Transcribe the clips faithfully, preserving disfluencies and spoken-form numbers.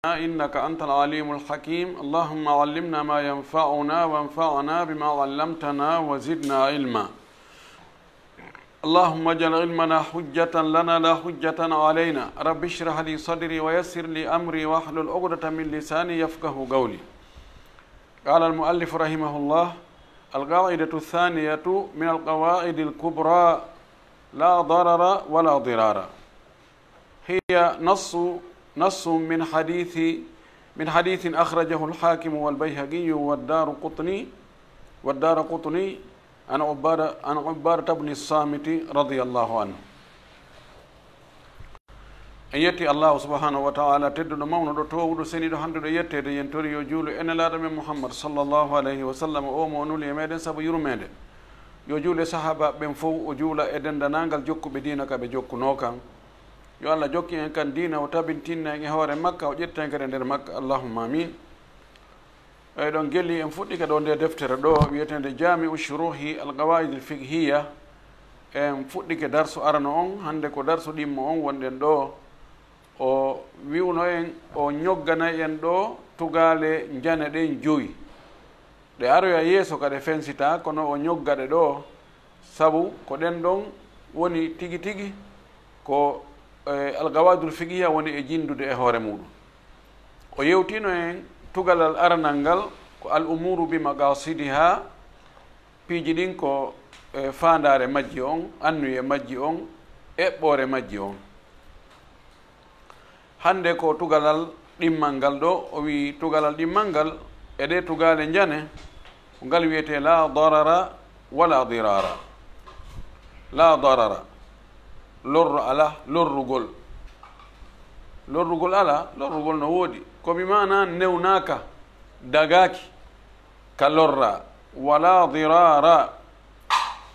إنك أنت العليم الحكيم. اللهم علمنا ما ينفعنا وانفعنا بما علمتنا وزدنا علما. اللهم اجعل علمنا حجة لنا لا حجة علينا. رب اشرح لي صدري ويسر لي أمري واحلل عقدة من لساني يفقه قولي. قال المؤلف رحمه الله: القاعدة الثانية من القواعد الكبرى: لا ضرر ولا ضرار. هي نص، نص من حديث، من حديث أخرجه الحاكم والبيهقي والدارقطني، والدارقطني عن عبادة، عن عبادة بن الصامت رضي الله عنه. En yetti Allahu subhanahu wa ta'ala, tedduɗo, mawnuɗo, toowuɗo, seniiɗo, handuɗo yetteede. Yen tori yo juulu e Nelaaɗo men Muhammad sallallahu alayhi wa sallam, o mo o nuli e meɗen sabu yurmeende. Yo juulu e sahaabaaɓe ɓen fow, o juula e denndanangal jokkuɓe diina ka ɓe jokkunoo kan. Yo Allah jokkin en kan diina, o tabintinna en e hoore makka, o ƴetta en kadi e nder makka. Allahumma amin. Eɗon gelli, en fuɗɗike ɗo nde deftere ɗo wiyeteende Jaami'u Shuruhi Al Qawaa'id Al Fiqhiyya. En fuɗɗike darsu arano on, hannde ko darsu ɗimmo on wonɗen ɗo. O wi'uno en, o ñogganay en ɗo tugaale njane ɗen jowi. Ɗe aroya yeeso ka ɗe fensita, kono o ñogga ɗe ɗo, sabu ko ɗen ɗon woni tigi tigi ko, eh, Al Qawaa'idul Fiqhiyya woni e jinndude e hoore muɗum. O yewtino en tugalal aranal ngal ko al umuru bi maqasidiha, piiji ɗin ko, eh, faandaare majji on, annuye majji on, eɓɓoore majji on. Hannde ko tugalal ɗimmal ngal ɗo, o wi'i tugalal ɗimmal ngal e ɗe tugaale njane, ko ngal wiyetee la darara wala dirara. La darara, lorro ala, lorrugol. Lorrugol ala, lorrugol no woodi. Ko bi maana newnaaka, dagaaki ka lorra. Wala dirara,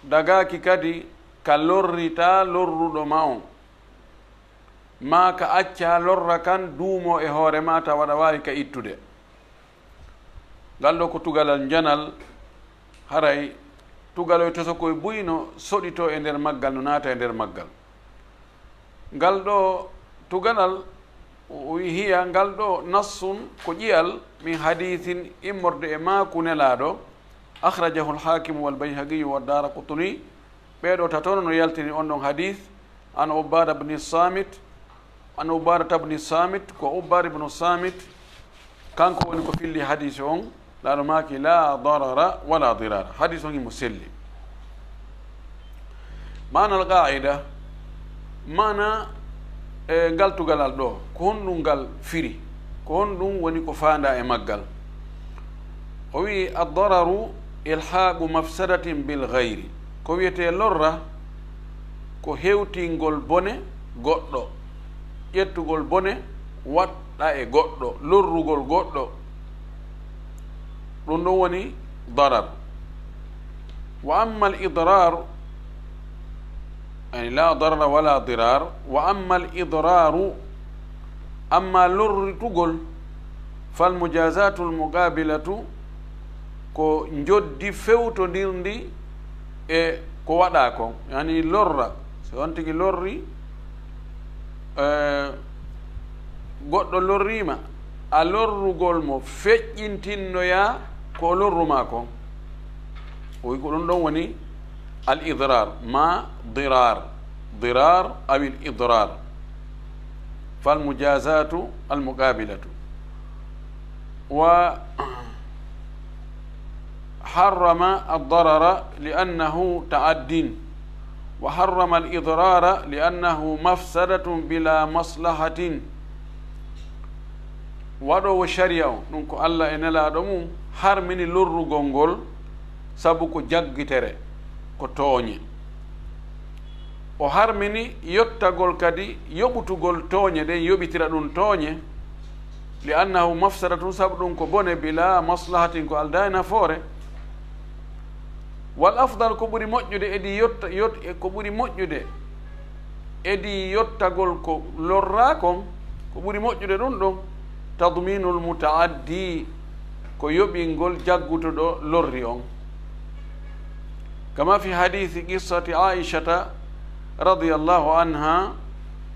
dagaaki kadi ka lorrita lorruɗo ma on. Maa ka acca lorra kan duumo e hoore ma tawa aɗa waawi ka ittude. Ngal ɗo ko tugalal njanal, haray tugaloy tosokoy buy no soɗitoo e nder maggal, no naata e nder maggal. Ngal ɗo tugalal, o wi'i hiya, ngal ɗo nassun ko ƴi'al min hadiisin immorde e maaku Nelaaɗo, akhrajahu al-Haakimu wal Bayhaqiyu wa Daaraqutni, ɓee ɗoo tato no yaltini on ɗon hadiis, an Ubaada bni Saamit, an Ubaada bni Saamit, ko Ubaada ibnu Saamit, kanko woni ko filli hadiis on, Laalo maaki, "La darara wala dirara." Hadiis on himo selli. Maana al qaida, maana, e, ngal tugalal ɗo, ko honɗum ngal firi? Ko honɗum woni ko faanda e maggal? O wi'i, "Ad-dararu ilhaqu mafsadatin bil ghayri." Ko wiyetee lorra, ko hewtingol bone goɗɗo, ƴettugol bone waɗɗa e goɗɗo, lorrugol goɗɗo. Ɗum ɗum woni darar. Wa amma al idrar, yani la darara wala dirar. Wa amma al idraru, amma lorritugol, fal mujazatu al muqabilatu, ko njoddi fewtondirndi e ko waɗaa kon. Yani lorra, so on tigi lorri, eh, goɗɗo lorriima, a lorrugol mo feƴƴintinnoyaa ko o lorrumaa kon. O wi ko ɗum ɗon woni al idrar, ma dirar, dirar aw al idrar. Fal mujazatu al muqabilatu. Wa harrama ad-darara li annahu ta'addin, wa harrama al-idrara li annahu mafsadatun bila maslahatin. Waɗoowo shari'a on, ɗum ko Allah e Nelaaɗo mum, harmini lorrugol ngol sabu ko jaggitere, ko tooñe. O harmini yottagol kadi, yoɓutugol tooñe ɗen, yoɓitira ɗum tooñe, li annahu mafsadatun, sabu ɗum ko bone, bila maslahatin, ko aldaa e nafoore. Wal afdal, ko ɓuri moƴƴude, edi yotta, yot-, e ko ɓuri moƴƴude, edi yottagol ko lorraa kon, ko ɓuri moƴƴude ɗum ɗon, tadminul mutaaddi, ko yoɓingol jaggutuɗo lorri on. Kama fi hadithi qissati Aishata radiyallahu anha,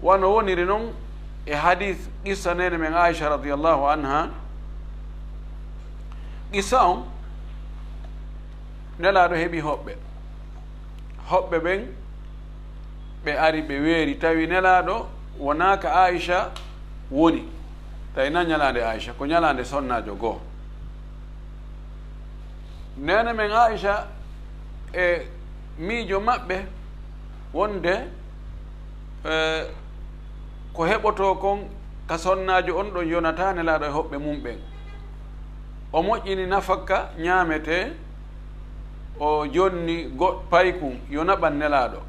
wano woniri non e hadis qissa neene men Aisha radiyallahu anha. Qissa on, Nelaaɗo heɓi hoɓɓe. Hoɓɓe ɓen, ɓe ari, ɓe weeri, tawi Nelaaɗo wonaa ka Aisha woni. Tawi na ñalaande Aisha, ko ñalaande sonnaajo goo. Neene men Aisha e miijo maɓɓe wonde, eh, ko heɓotoo kon ka sonnaajo on ɗon yonataa Nelaaɗo e hoɓɓe mum ɓen. O moƴƴini nafakka ñaametee, o jonni go-, paykun yo naɓan Nelaaɗo.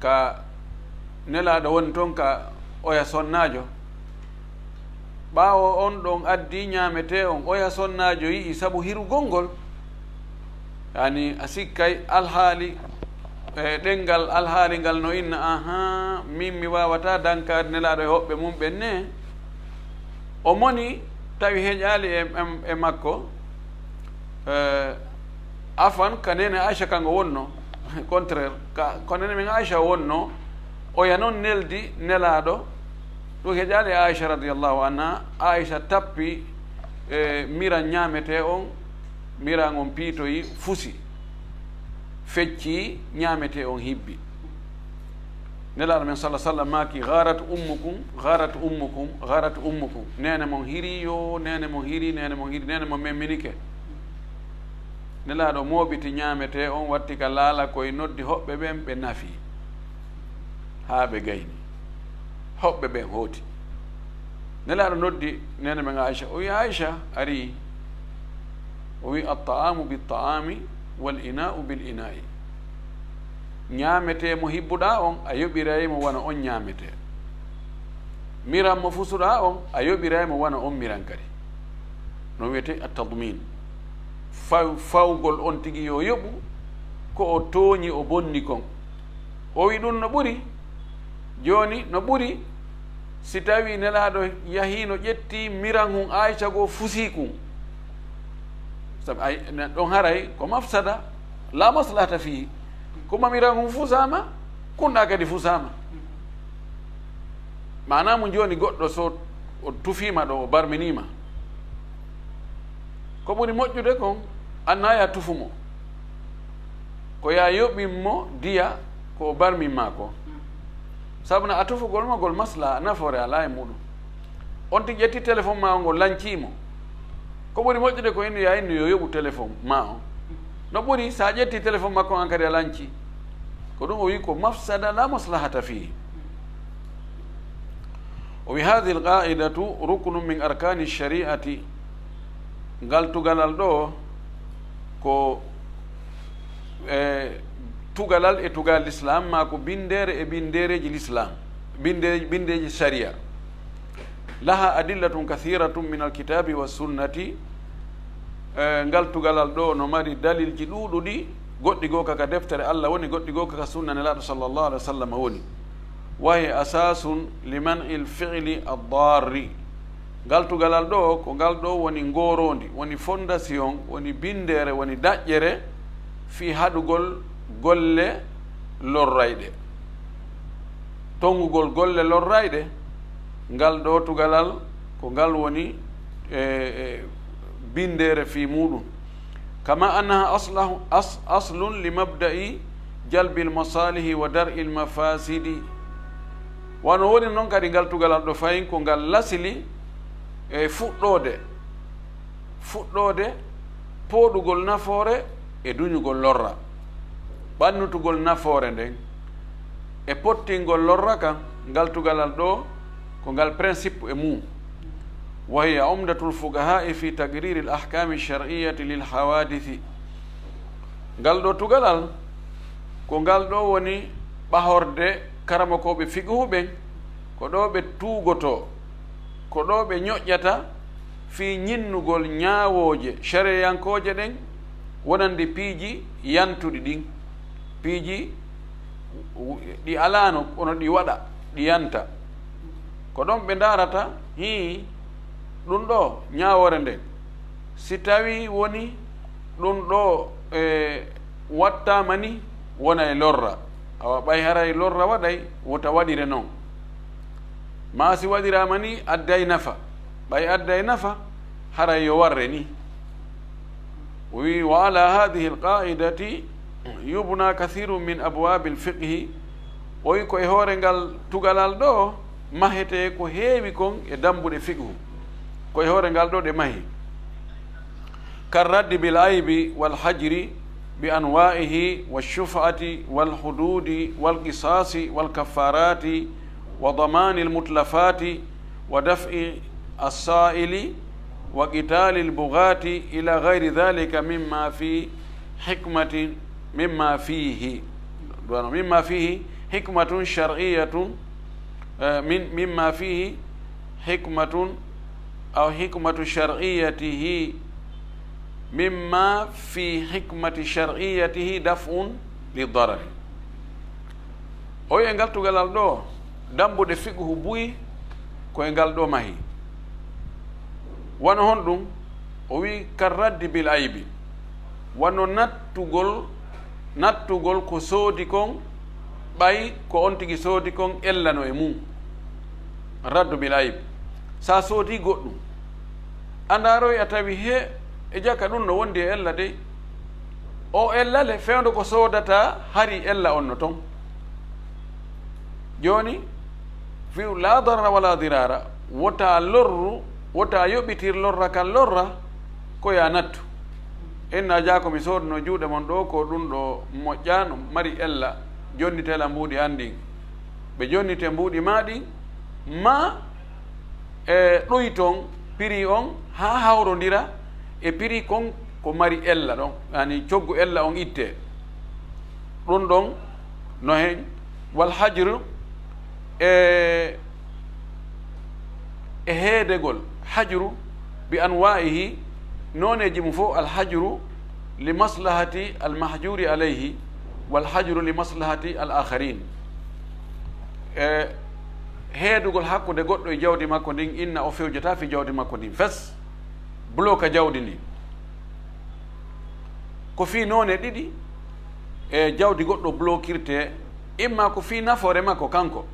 Ka Nelaaɗo woni ton ka oya sonnaajo. Ɓaawo on ɗon addi ñaametee on, oya sonnaajo yi'i sabu hirugol ngol. Yani a sikkay alhaali, e ɗenngal alhaali ngal no inna, ahan, min mi waawataa dankaade Nelaaɗo e hoɓɓe mum ɓen ne. O moni tawi heƴaali e, e, e makko. Eh, afan ka neene Aisha kanko wonno, contraire, ka, ko neene men Aisha wonno, oya non neldi Nelaaɗo, ɗum heƴaali e Aisha radiyallahu anha, Aisha tappi, eh, miran ñaametee on, miran on piitoyi, fusi, fecci, ñaametee on hibbi. Nelaaɗo men salla sallam maaki, "Gharat ummukum, gharat ummukum, gharat ummukum." Neene mon hiri yo, neene mon hiri, neene mon hiri, neene mon memminike. Nelaaɗo mooɓiti ñaametee on, watti ka laala koy noddi hoɓɓe ɓen, ɓe nafi. Haa ɓe gayni. Hoɓɓe ɓen hooti. Nelaaɗo noddi neene men Aisha. O wi, "Aisha, ari." O wi, "At-ta'amu bit-ta'ami, wal-ina'u bil-ina'i." Ñaametee mo hibbuɗaa on, a yoɓiray mo wano on ñaametee. Miran mo fusuɗaa on, a yoɓiray mo wano on miran kadi. No wiyetee at-tadmin. Faw-, fawgol on tigi yo yoɓu ko o tooñi, o bonni kon. O wi ɗum no ɓuri. Jooni no ɓuri si tawii Nelaaɗo yahiino ƴetti miran hun Aisha goo fusi kun. Sabu ay, ne-, ɗon haray ko mafsada, la maslahata fihi. Kuma miran hun fusaama, kunɗa kadi fusaama. Maanaa mun jooni goɗɗo so o tufiima ɗo, o barminiima. Ko ɓuri moƴƴude kon, annaa ya tufu mo. Ko ya yoɓin mo diya ko o barmin maa ko. Sabu na a tufugol mo gol maslaa, nafoore alaa e muɗum. On tigi ƴetti telefon maa on, o lancii mo. Ko ɓuri moƴƴude ko innu ya innu yo yoɓu telefon maa on. No ɓuri sa ƴetti telefon makko on, an kadi a lancii. Ko ɗum o wi ko mafsada la maslahata fihi. O wi, "Hadhihi al-qa'idatu ruknun min arkani shari'ati." Ngal tugalal ɗo ko, e, tugalal e tugal Lislaam, maa ko binndere e binndereeji Lislaam, binnde-, binndeeji Sharia. "Laha adillatun kathiratun min al-kitabi wa sunnati." E, ngal tugalal ɗo no mari dalilji ɗuuɗuɗi, goɗɗi goo ka, ka deftere Allah woni, goɗɗi goo ka, ka sunna Nelaaɗo sallallahu alaihi wa sallam woni. "Wa hiya asasun li man'il fi'li ad-darri." Ngal tugalal ɗo, ko ngal ɗo woni ngooroondi, woni fondation, woni binndere, woni daƴƴere fii haɗugol golle lorrayɗe. Tonngugol golle lorrayɗe, ngal ɗo tugalal ko ngal woni, e, e, binndere fii muɗum. Kama annaha aslahu-, as-, aslun li mabda'i jalbil masalihi wa dar'il mafasidi. Wano woni non kadi ngal tugalal ɗo fayin ko ngal lasili e fuɗɗoode, fuɗɗoode pooɗugol nafoore e duñugol lorra. Ɓannutugol nafoore nden e pottingol lorra kan, ngal tugalal ɗo ko ngal principe e mum. Wa hiya umdatul fuqaha'i fi taqriri al ahkami shar'iyyati lil hawadithi. Ngal ɗo tugalal, ko ngal ɗo woni ɓahorde karamokooɓe fiqhu ɓen, ko ɗo ɓe tuugotoo, ko ɗo ɓe ñoƴƴata fii ñinnugol ñaawooje shareyankooje ɗen, wonande piiji yantuɗi ɗin, piiji ɗi alaano, kono ɗi waɗa, ɗi yanta. Ko ɗon ɓe ndaarata, hii, ɗum ɗo ñaawoore nden, si tawii woni ɗum ɗo, e, wattaama ni, wona e lorra. Awa, ɓay haray lorra waɗay, wota waɗire non. Ma si waɗiraama ni adday nafa, ɓay adday nafa, haray yo warre ni. O wi, wa ala hadihi alqaidati yubna kathiru min abwabi alfiqhi. O wi ko e hoore ngal tugalal ɗo mahetee ko heewi kon e dambuɗe fiqhu. Ko e hoore ngal ɗo ɗe mahi. Karraddi bil aybi wal hajri bi anwa'ihi wa shuf'ati wal hududi wal qisasi wal kaffarati wa damani al mutlafati wa daf'i as-sa'ili wa qitali al bughati ila ghayri dhalika mimma fi hikmati, mimma fihi, mimma fihi hikmatun shar'iyyatun, eh, min, mimma fihi hikmatun aw hikmatu shar'iyyatihi, mimma fi hikmati shar'iyyatihi daf'un li darari. O wi'e ngal tugalal ɗo, dambuɗe fiqhu buy ko e ngal ɗo mahi. Wano honɗum? O wi, karraddi bil aybi, wano nattugol, nattugol ko soodi kon, ɓay ko on tigi soodi kon ella no e mum. Raddu bil ayb. Sa soodi goɗɗum, a ndaaroy a tawi he e jaka ɗum no wondi e ella dey. O ella le, fewndo ko soodata hari ella on no ton. Jooni, fi'u la darara wala dirara, wota lorru, wota yoɓitir lorra kan lorra, ko ya nattu. Inna jaa ko mi sooduno juuɗe mon ɗo, ko ɗum ɗo moƴƴa, no mari ella, jonnitela mbuuɗi an ɗin. Ɓe jonnite mbuuɗi ma ɗin, ma e ɗoyton prix on haa hawrondira e prix kon ko mari ella ɗon, yani coggu ella on itte. Ɗum ɗon no hen, wal hajru e, e heedegol, hajru bi anwa'ihi, nooneeji mum fof, al hajru li maslahati al mahjuri alayhi, wal hajru li maslahati al akharin. E heedugol hakkunde goɗɗo e jawdi makko ndin, inna o fewjata fi jawdi makko ndin fes, bloka jawdi ndin. Ko fii noone ɗiɗi e jawdi goɗɗo blokirte, imma ko fii nafoore makko kanko.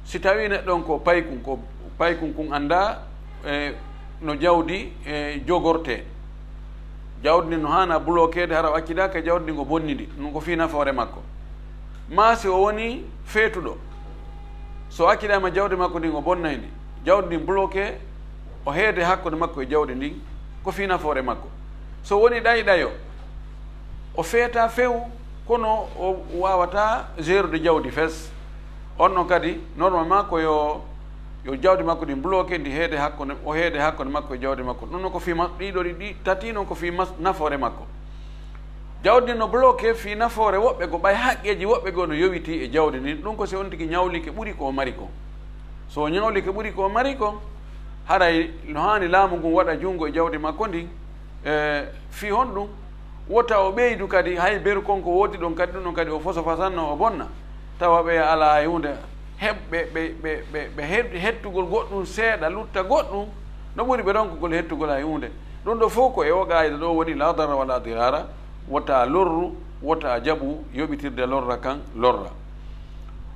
Si tawii neɗɗo on ko paykun, ko paykun kun anndaa, e, no jawdi, e, jogortee. Jawdi ndin no haana blokeede, hara o accidaaka e jawdi ndin, o bonni ndi. Ɗum ko fii nafoore makko. Maa si o wonii feetuɗo, so o accidaama jawdi makko ndin, o bonnay ndi. Jawdi ndin bloke, o heede hakkunde makko e jawdi ndin, ko fii nafoore makko. So woni ɗay ɗayo, o feetaa few, kono o waawataa gerude jawdi fes. On ɗon kadi, normalement, ko yo, yo jawdi makko ndin bloke, ndi heede hakkunde, o heede hakkunde makko e jawdi makko. Ɗum noon ko fii ma-, ɗiɗo ɗi, ɗi tati noon ko fii mas-, nafoore makko. Jawdi ndin no bloke fii nafoore woɓɓe goo, ɓay haqqeeji woɓɓe goo no yowitii e jawdi ndin. Ɗum ko si on tigi ñawlike ɓuri ko o mari kon. So o ñawlike ɓuri ko o mari kon, haray no haani laamu ngun waɗa junngo e jawdi makko ndin. E, fii honɗum? Wota o ɓeydu kadi, hay beru kon ko woodi ɗon kadi, ɗum ɗon kadi o foso fasanno, o bonna. Tawa ɓe alaa e huunde, heɓ-, ɓe, ɓe, ɓe, ɓe, ɓe heɓ-, hettugol goɗɗum seeɗa, lutta goɗɗum, no ɓuri ɓe ronkugol hettugol hay huunde. Ɗum ɗo fof ko e o qaayida ɗo woni, la darara wala dirara, wota lorru, wota jaɓu yoɓitirde lorra kan lorra.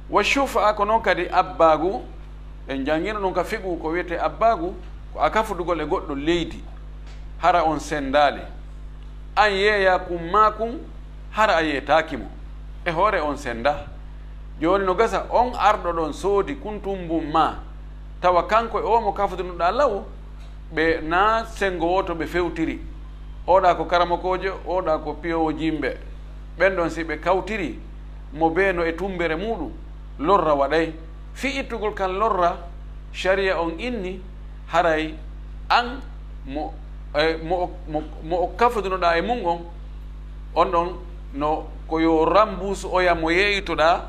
Wa shufa, ko noon kadi abbaagu, en njanngino ɗum ka fiqhu, ko wiyetee abbaagu, ko a kafudugol e goɗɗo leydi, hara on senndaali. An yeeyaa kun maa kun, hara a yeetaaki mo. E hoore on senndaa. Jooni no gasa, on arɗo ɗon soodi kun tummbun maa, tawa kanko e oo mo kafudunoɗaa law, ɓe naa senngo wooto ɓe fewtiri. Oɗa ko karamokoojo, oɗa ko piyoowo jimɓe. Ɓen ɗon si ɓe kawtiri mo bee no e tummbere muuɗum, lorra waɗay. Fii ittugol kan lorra, shari'a on inni, haray an mo, e, mo, mo, mo o kafudunoɗaa e mun on, on ɗon no ko yo rambuus oya mo yeeyitoɗaa,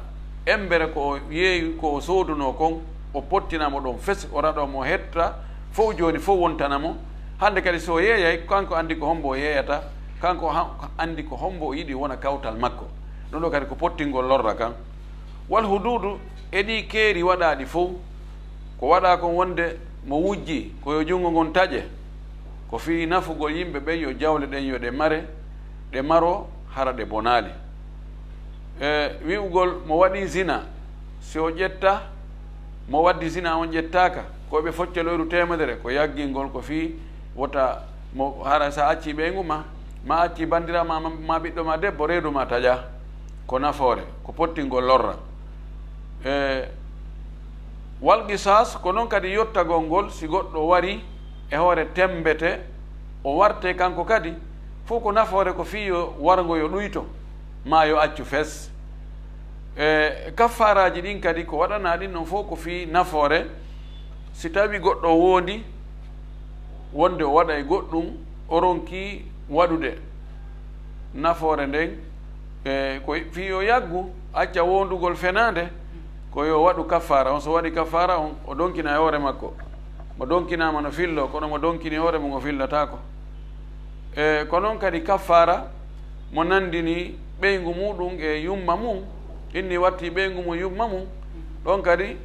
embere ko o yeeyi, ko o soodunoo kon, o pottina mo ɗon fes, o raɗoo mo hetta, fow jooni fow wontana mo. Hannde kadi so o yeeyay, kanko anndi ko hombo o yeeyata, kanko ha-, anndi ko hombo o yiɗi wona kawtal makko. Ɗum ɗo kadi ko pottingol lorra kan. Wal huduudu e ɗi keeri waɗaaɗi fow, ko waɗaa kon wonde mo wujji ko yo junngo ngon taƴe, ko fii nafugol yimɓe ɓen yo jawle ɗen yo ɗe mare, ɗe maro hara ɗe bonaali. E wi'ugol mo waɗii zina, si o ƴetta Mo waddi zina on ƴettaaka, ko ɓe foccoloyru teemedere, ko yaggingol ko fii wota mo hara sa acci ɓeyngu ma, ma acci banndiraa ma, ma, ma ɓiɗɗo ma debbo, reedu ma taƴa. Ko nafoore, ko pottingol lorra. E, wal qisas, ko noon kadi yottagol ngol, si goɗɗo wari e hoore temmbete, o warte kanko kadi, fof ko nafoore ko fii yo warngo yo ɗuyto, ma yo accu fes. E, kaffaaraaji ɗin kadi ko waɗanaa ɗin ɗon fof ko fii nafoore. Si tawi goɗɗo woondi wonde o waɗa e goɗɗum, o ronki waɗude nafoore nden, e, ko fii yo yaggu, acca woondugol fenaande, ko yo waɗu kaffaara. On so waɗi kaffaara on, o donkina e hoore makko. Mo donkinaama no fillo, kono mo donkini hoore mum o fillataako. E, ko noon kadi kaffaara mo nandini ɓeyngu muɗum e yumma mum, inni watti ɓeyngu mum yumma mum, ɗon kadi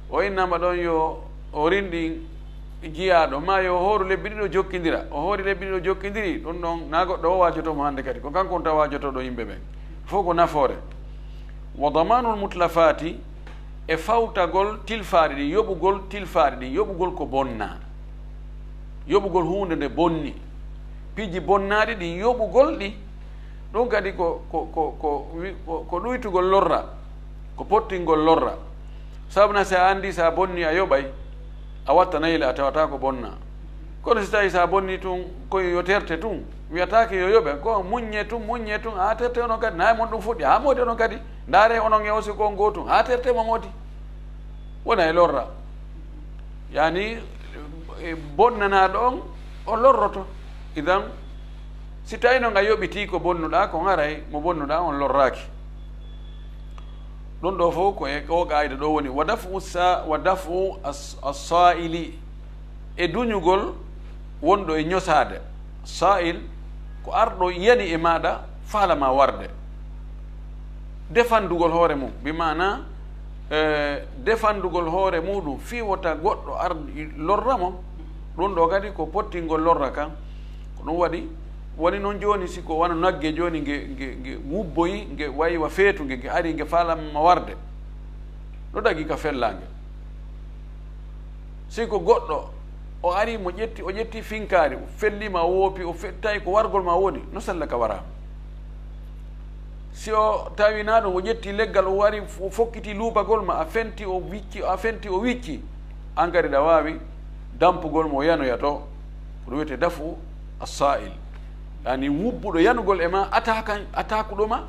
o innama ɗon yo o rinɗin jiyaaɗo, ma yo o hooru lebbi ɗiɗo jokkindira. O hoori lebbi ɗiɗo jokkindiri, ɗum ɗon na goɗɗo o waajoto mo hannde kadi, ko kanko on taw waajotooɗo yimɓe ɓen. Fof ko nafoore. Wa damanul mutlafati, e fawtagol tilfaaɗi ɗin, yoɓugol tilfaaɗi ɗin, yoɓugol ko bonnaa, yoɓugol huunde nde bonni, piiji bonnaaɗi ɗin, yoɓugol ɗi, ɗum kadi ko, ko, ko, ko, wi-, ko, ko ɗuytugol lorra, ko pottingol lorra. Sabu na si a anndi si a bonni a yoɓay, a watta nayila a tawata ko bonnaa. Kono si tawi si a bonni tun, ko yo terte tun, wiyataake yo yoɓe, ko muññe tun, muññe tun, haa terte onon kadi, na e mon ɗum fuɗɗi, haa moodi onon kadi, ndaare onon e o si ko on gootun, haa terte mo moodi. Wona e lorra. Yani, e, bonnanaaɗo on, o lorroto. Idan, si tawino nga yoɓitii ko bonnuɗaa, ko haray mo bonnuɗaa on lorraaki. Ɗum ɗo fof ko e o qaayida ɗo woni, wa daf'u sa-, wa daf'u as-, as-sa'ili, e duñugol wonɗo e ñosaade. Sa'il ko arɗo yani e maaɗa, faala ma warde. Defandugol hoore mum, bi maana, e, defandugol hoore muɗum fii wota goɗɗo ar lorra mo. Ɗum ɗo kadi ko pottingol lorra kan. Ko ɗum waɗi, woni noon jooni, si ko wano nagge jooni, nge, nge, nge wubboyi, nge wayi wa feetu, nge, nge ari, nge faala ma warde. Ɗo dagi ka fellaange. Si ko goɗɗo, o ari mo ƴetti, o ƴetti finkaari, o felli ma, o woopi, o fe-, tawi ko wargol ma woni, no sella ka waraama. Si o tawi na ɗum, o ƴetti leggal, o wari, o fokkiti luubagol ma, a fenti, o wicci, a fenti, o wicci, an kadi ɗa waawi dampugol mo, o yanoya to. Ko ɗum wiyetee dafu as-sa'il. Yani wubbuɗo yanugol e ma, ataakan-, ataakuɗo ma,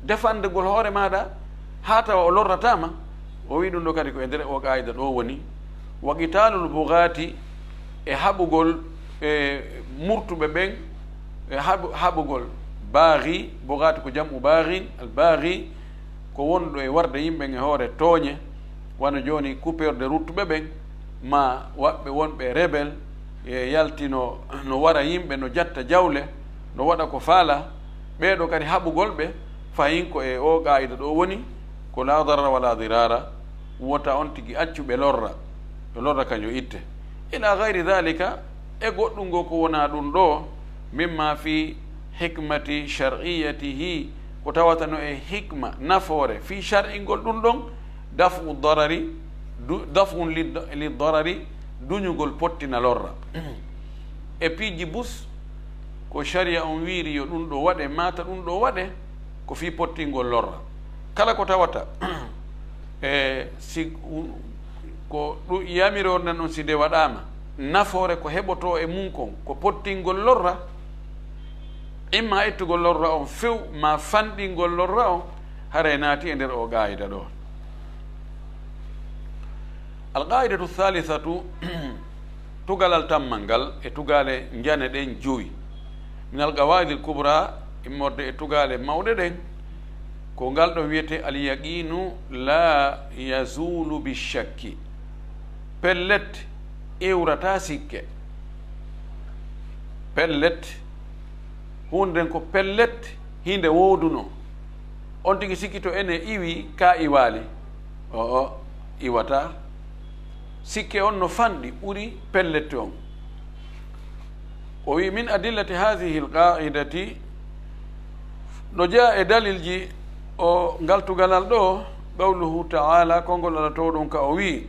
defandegol hoore maaɗa, haa tawa o lorrataa ma. O wi'i ɗum ɗo kadi ko e nder o qaayida ɗo woni, wa qitalul bughati, e haɓugol, e murtuɓe ɓen, e haɓu-, haɓugol baaghi, bughati ko jam'u baaghin, al baaghi ko wonɗo e warde yimɓe e hoore tooñe, wano jooni coupeur de route ɓe ɓen, ma waɓɓe wonɓe rebel, e yaltino no wara yimɓe, no jatta jawle, no waɗa ko faala, ɓeeɗo kadi haɓugol ɓe, fahin ko e o qaayida ɗo woni, ko la darara wala dirara, wota on tigi accu ɓe lorra, ɓe lorra kan yo itte. Ila gayri dhalika, e goɗɗum ngo ko wona ɗum ɗo, mimma fi hikmati shar'iyatihi, ko tawata no e hikma nafoore fi shar'ingol ɗum ɗon, daf'u darari, du-, daf'un li, li darari, duñugol pottina lorra. E piiji bus, ko sharia on wiiri yo ɗum ɗo waɗe, mata ɗum ɗo waɗe, ko fi pottingol lorra. Kala ko tawata, e si u-, ko ɗum yamiroore nden on si nde waɗaama, nafoore ko heɓotoo e mum kon, ko pottingol lorra, imma ittugol lorra on few, ma fanɗingol lorra on, haray naati e nder o qaayida ɗo. Al qaayidatu thalithatu, tugalal tammal ngal e tugaale njane ɗen jowi. Min al qawaa'idil kubra, immorde e tugaale mawɗe ɗen, ko ngal ɗo wiyetee al yaqiinu laa yazuulu bi shakki. Pellet, iwrataa sikke. Pellet, huunde nden ko pellet, hinde woodunoo. On tigi sikki to ene iwi, ka iwaali. O, o, iwataa. Sikke on no fanɗi, ɓuri pellet on. O wi, min adillati haadihi l-qaa'idati, no jeyaa e dalilji o ngal tugalal ɗo, qawluhu ta'ala, konngol Alla towɗo on ka o wi,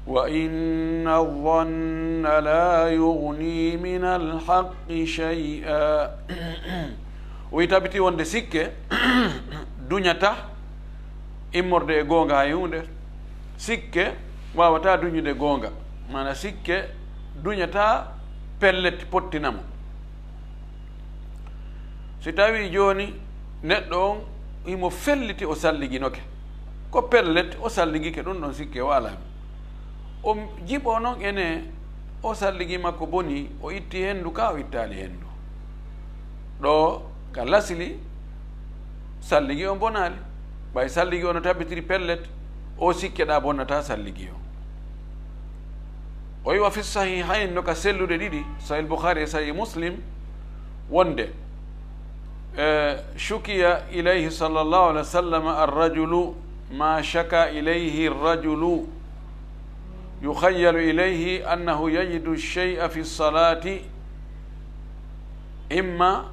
وإن الظن لا يغني من الحق شيئا. O wi tabiti wonde sikke duñata immorde e goonga hay huunde. Sikke waawata duñude goonga. Maana sikke duñata pellet pottina mo. Si tawii jooni neɗɗo on himo felliti o salliginoke, ko pellet o salligike ɗun ɗon sikke o alaa. O jiɓo non ene o salligi makko boni, o itti hendu ka o ittaali hendu. Ɗo ka lasili salligi on bonaali. Ɓay salligi on no tabitiri pellet, o sikke ɗa bonnata salligi on. O wi wa fi sahihayn no ka selluɗe ɗiɗi, Sahih Bukhari e Sahih Muslim, wonde, eh, shukiya ilayhi sallallahu alaihi wasallam ar-rajulu ma shaka ilayhi ar-rajulu yukhayyalu ilayhi annahu yajidu shay'a fi salati. Imma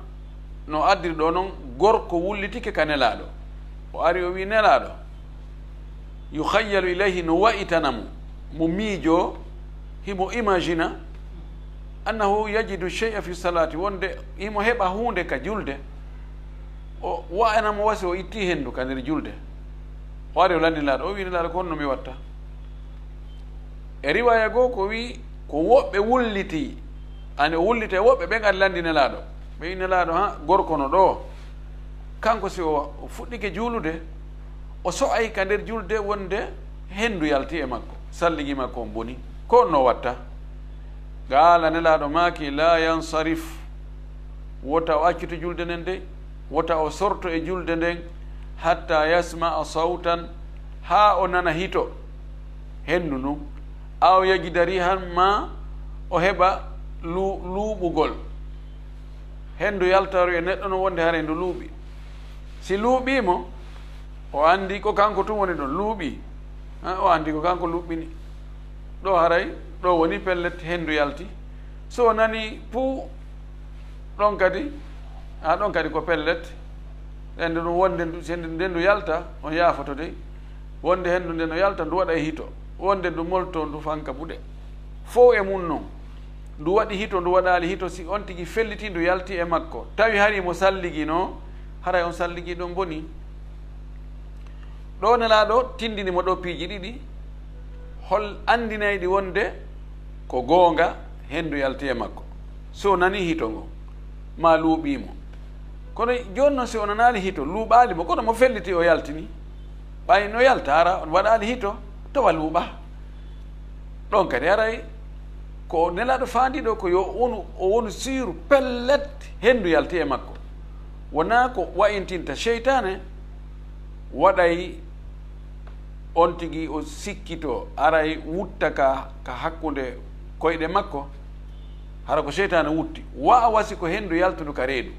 no addiri ɗo non, gorko wullitike ka Nelaaɗo. O ari o wi Nelaaɗo, yukhayyalu ilayhi, no wa'itana mo, mo miijo, himo imagina, annahu yajidu shay'a fi salati, wonde himo heɓa huunde ka julde. O wa'ana mo wasi o itti hendu ka nder julde. O ari o lanndi Nelaaɗo, o wi Nelaaɗo, ko honno mi watta? E riwaya goo ko wi ko woɓɓe wulliti, ani o wullita e woɓɓe ɓen ari lanndi Nelaaɗo. Ɓe wi Nelaaɗo, ha, gorko no ɗo. Kanko si o, o fuɗɗike juulude, o so'ay ka nder julde wonde hendu yalti e makko, salligi makko on boni. Ko honno o watta? Qaala, Nelaaɗo maaki, la yansarif, wota o accutu julde nden de, wota o sorto e julde nden, hatta yasma'a sawtan, haa o nana hito hendu ndun, aw yajida rihan, ma o heɓa lu-, luuɓugol. Hendu yaltaro e neɗɗo no wonde haray ndu luuɓi. Si luuɓii mo, o anndi ko kanko tun woni ɗon, luuɓii. Ha, o anndi ko kanko luuɓɓini. Ɗo haray, ɗo woni pellet, hendu yalti. So o nani puu, ɗon kadi, ha, ɗon kadi ko pellet. Hendu ndun wonde ndu, si hendu nden ndu yalta, on yaafoto dey. Wonde hendu nden no yalta, ndu waɗa e hito. Wonde ndu molto, ndu fanka buɗe. Fow e mun non. Ndu waɗi hito, ndu waɗaali hito, si on tigi felliti, ndu yalti e makko. Tawi hari mo salliginoo, haray on salligi ɗon boni. Ɗo Nelaaɗo tindini mo ɗo piiji ɗiɗi, hol anndinayɗi wonde ko goonga, hendu yalti e makko. So nani hito ngon, ma luuɓii mo. Kono jooni non, si o nanaali hito, luuɓaali mo, kono mo felliti o yaltini. Ɓay no yalta, hara on waɗaali hito, tawa luuɓaa. Ɗon kadi haray ko Nelaaɗo faandi ɗo ko yo wonu, o wonu siiru pellet, hendu yalti e makko. Wonaa ko wa'intinta seytaane, waɗay on tigi o sikkito, aray wutta ka, ka hakkunde koyɗe makko, hara ko seytaane wutti. Wa'a wasi ko hendu yaltundu ka reedu.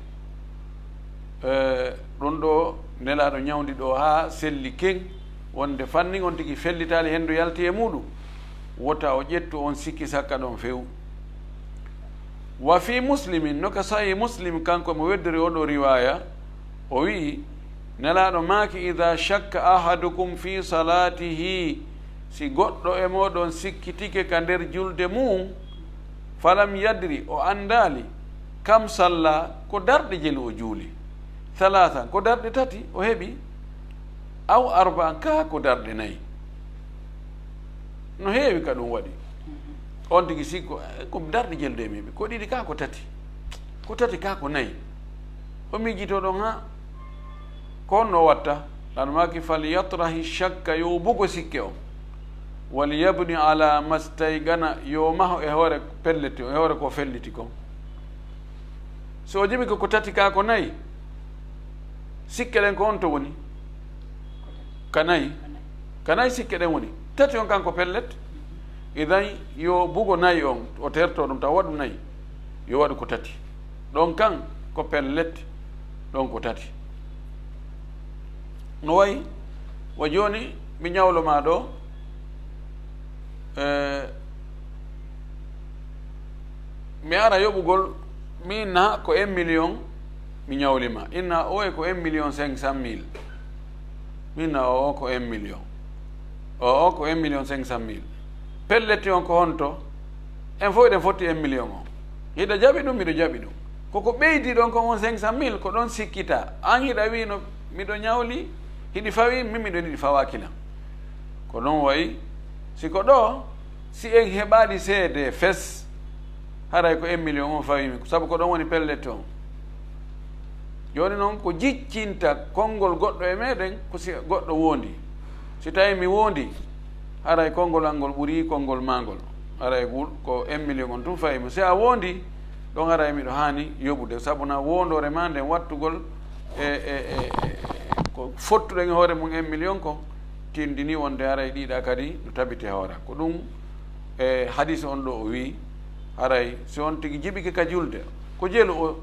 Eh, ɗun ɗo Nelaaɗo ñawndi ɗo haa selli ken, wonde fannin on tigi fellitaali hendu yalti e muuɗum, wota o ƴettu on sikki sakka ɗon few. Wa fi Muslimin, no ka Sahih Muslim, kanko mo weddori oo ɗoo riwaaya, o wi'i, Nelaaɗo maaki, "Idha shakka ahadukum fi salatihi," si goɗɗo e mooɗon sikkitike ka nder julde mum, "falam yadri," o anndaali, "kam salla," ko darɗe jelu o juuli, "thalathan," ko darɗe tati o heɓi, "aw arba'an," kaa ko darɗe nayi. No heewi ka ɗum waɗi. On tigi sikko, eh, ko darɗe jelu de mi heɓi, ko ɗiɗi kaa ko tati, ko tati kaa ko nayi. O miijitoo ɗon, ha, ko honno o watta? Ɗan maaki, "Falyatrahi shakka," yo bugo sikke on. "Walyabni ala mastaygana," yo maho e hoore pelliti, e hoore ko felliti kon. So o jiɓi ko, ko tati kaa ko nayi, sikke ɗen ko on to woni? Ka nayi. Ka nayi sikke ɗen woni. Tati on kan ko pellet. Idan yo bugo nayi on, o terto ɗum taw waɗu nayi. Yo waɗu ko tati. Ɗon kan ko pellet, ɗon ko tati. No wayi, wa jooni mi ñawlo ma ɗo, eh, mi ara yoɓugol, mi inna ko un million mi ñawli ma. Inna o e ko un million cinq cent mille. Mi inna o, o ko un million. O, o ko un million cinq cent mille. Pellet on ko honto? En fof eɗen fotti en million o. Hiɗa jaɓi ɗum, miɗo jaɓi ɗum. Koko ɓeydi ɗon kon on cinq cent mille, ko ɗon sikkita. An hiɗa wi no miɗo ñawli, hiɗi fawi, min miɗo yiɗi fawaaki lan. Ko ɗon wayi, si ko ɗo, si en heɓaali seede fes, haray ko en million o fawi min, sabu ko ɗon woni pellet on. Jooni noon, ko jiccinta konngol goɗɗo e meɗen, ko si goɗɗo wondi. Si tawi mi wondi, haray konngol an ngol ɓuri konngol maa ngol. Haray wul-, ko en million on tun fayi mo. Si a wondi, ɗon haray miɗo haani yoɓude. Sabu na wondoore maa nden wattugol e, e, e, e, ko fottuɗen e hoore mum en million kon, tindini wonde haray ɗiɗa kadi no tabiti e hoore. Ko ɗum e hadis on ɗo o wi, haray si on tigi jiɓike ka julde, ko jelu o,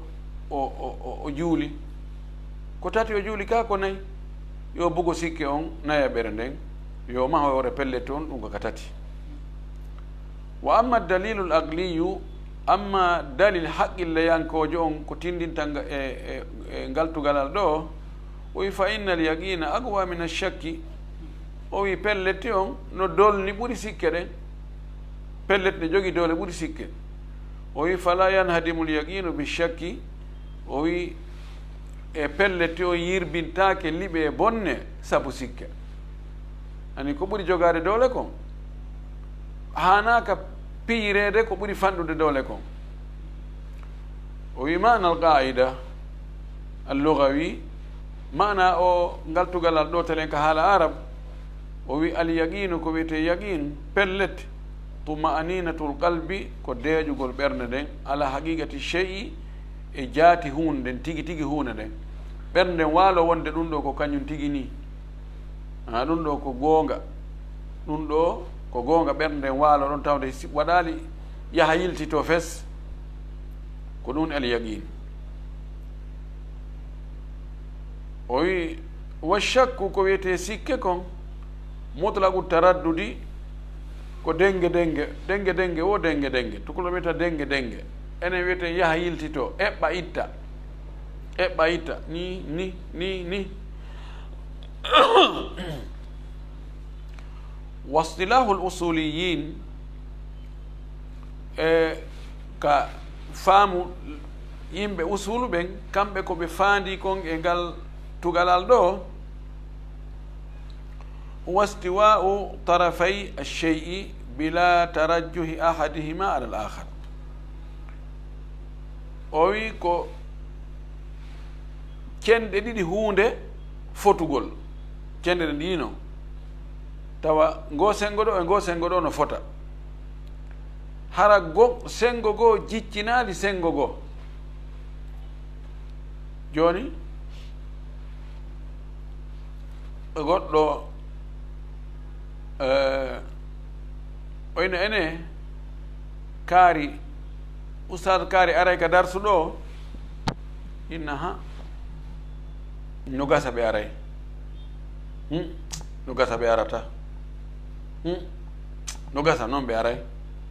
o, o, o, o juuli? Ko tati o juuli ka, ko nayi? Yo bugo sikke on nayaɓere nden, yo maho hoore pellet on, ɗum ko ka tati. Wa amma dalilul aqliyu, amma dalil haqqilleyankoojo on ko tindinta nga-, e, e, e ngal tugalal ɗo, o wi, fa innal yaqina aqwa min ashakki. O wi, pellet on no dolni ɓuri sikke ɗen. Pellet ne jogi doole ɓuri sikke. O wi, fala yanhadimul yaqinu bi shakki. O wi, e pellet on yirbintaake liɓe e bonne sabu sikke. Ani ko ɓuri jogaade doole kon, haanaaka piyireede ko ɓuri fanɗude doole kon. O wi, maana al qaida al lugawi, maana o ngal tugalal ɗo telen ka haala arab, o wi, al yaqinu, ko wiyetee yaqin, pellet, tuma'aninatul qalbi, ko deeƴugol ɓernde nden, ala haqiqati shay'i, e jaati huunde nden, tigi tigi huunde nden. Ɓernde nden waalo wonde ɗum ɗo ko kañum tigi nii. A, ɗum ɗo ko goonga. Ɗum ɗo ko goonga, ɓernde nden waalo ɗon tawde si waɗaali yaha yiltito fes. Ko ɗum al yaqin. O wi, wa shakku, ko wiyetee sikke kon, mutlaqu taraddudi, ko denge denge, denge denge o denge denge. Tukuloo wiyata denge denge. Enen wiyeten yaha yiltito, eɓɓa itta. Eɓɓa itta. Ni, ni, ni, ni. Wastilahul usuliyin, e ka faamu yimɓe usulu ɓen, kamɓe ko ɓe faandi kon e ngal tugalal ɗo, huwa istiwa'u tarafay ash-shay'i bila tarajjuhi ahadihima ala al-akhar. O wi ko cenɗe ɗiɗi huunde fotugol. Cenɗe ɗe ndino. Tawa ngo senngo ɗo e ngo senngo ɗo no fota. Hara go, senngo goo jiccinaali senngo goo. Jooni, goɗɗo, eh, oyno ene kaari, Ustaad Kaari aray ka darsu ɗo, inna ha, no gasa ɓe aray. Hmm? No gasa ɓe arata. Hmm? No gasa noon ɓe aray.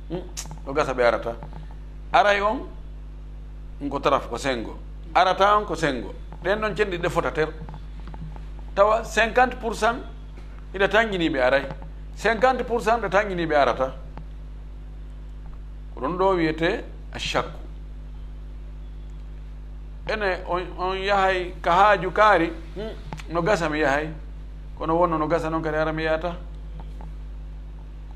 Hmm? No gasa ɓe arata. Aray on, ko taraf, ko senngo. Arata on, ko senngo. Ɗen ɗon cenɗi ɗe fota ter. Tawa cinquante pour cent hiɗa tanngini ɓe aray. Cinquante pour cent ɗa tanngini ɓe arata. Ko ɗum ɗo wiyetee ashakku. Ene on, on yahay ka haaju kaari, hmm, no gasa mi yahay. Kono wonno no gasa noon kadi hara mi yahata.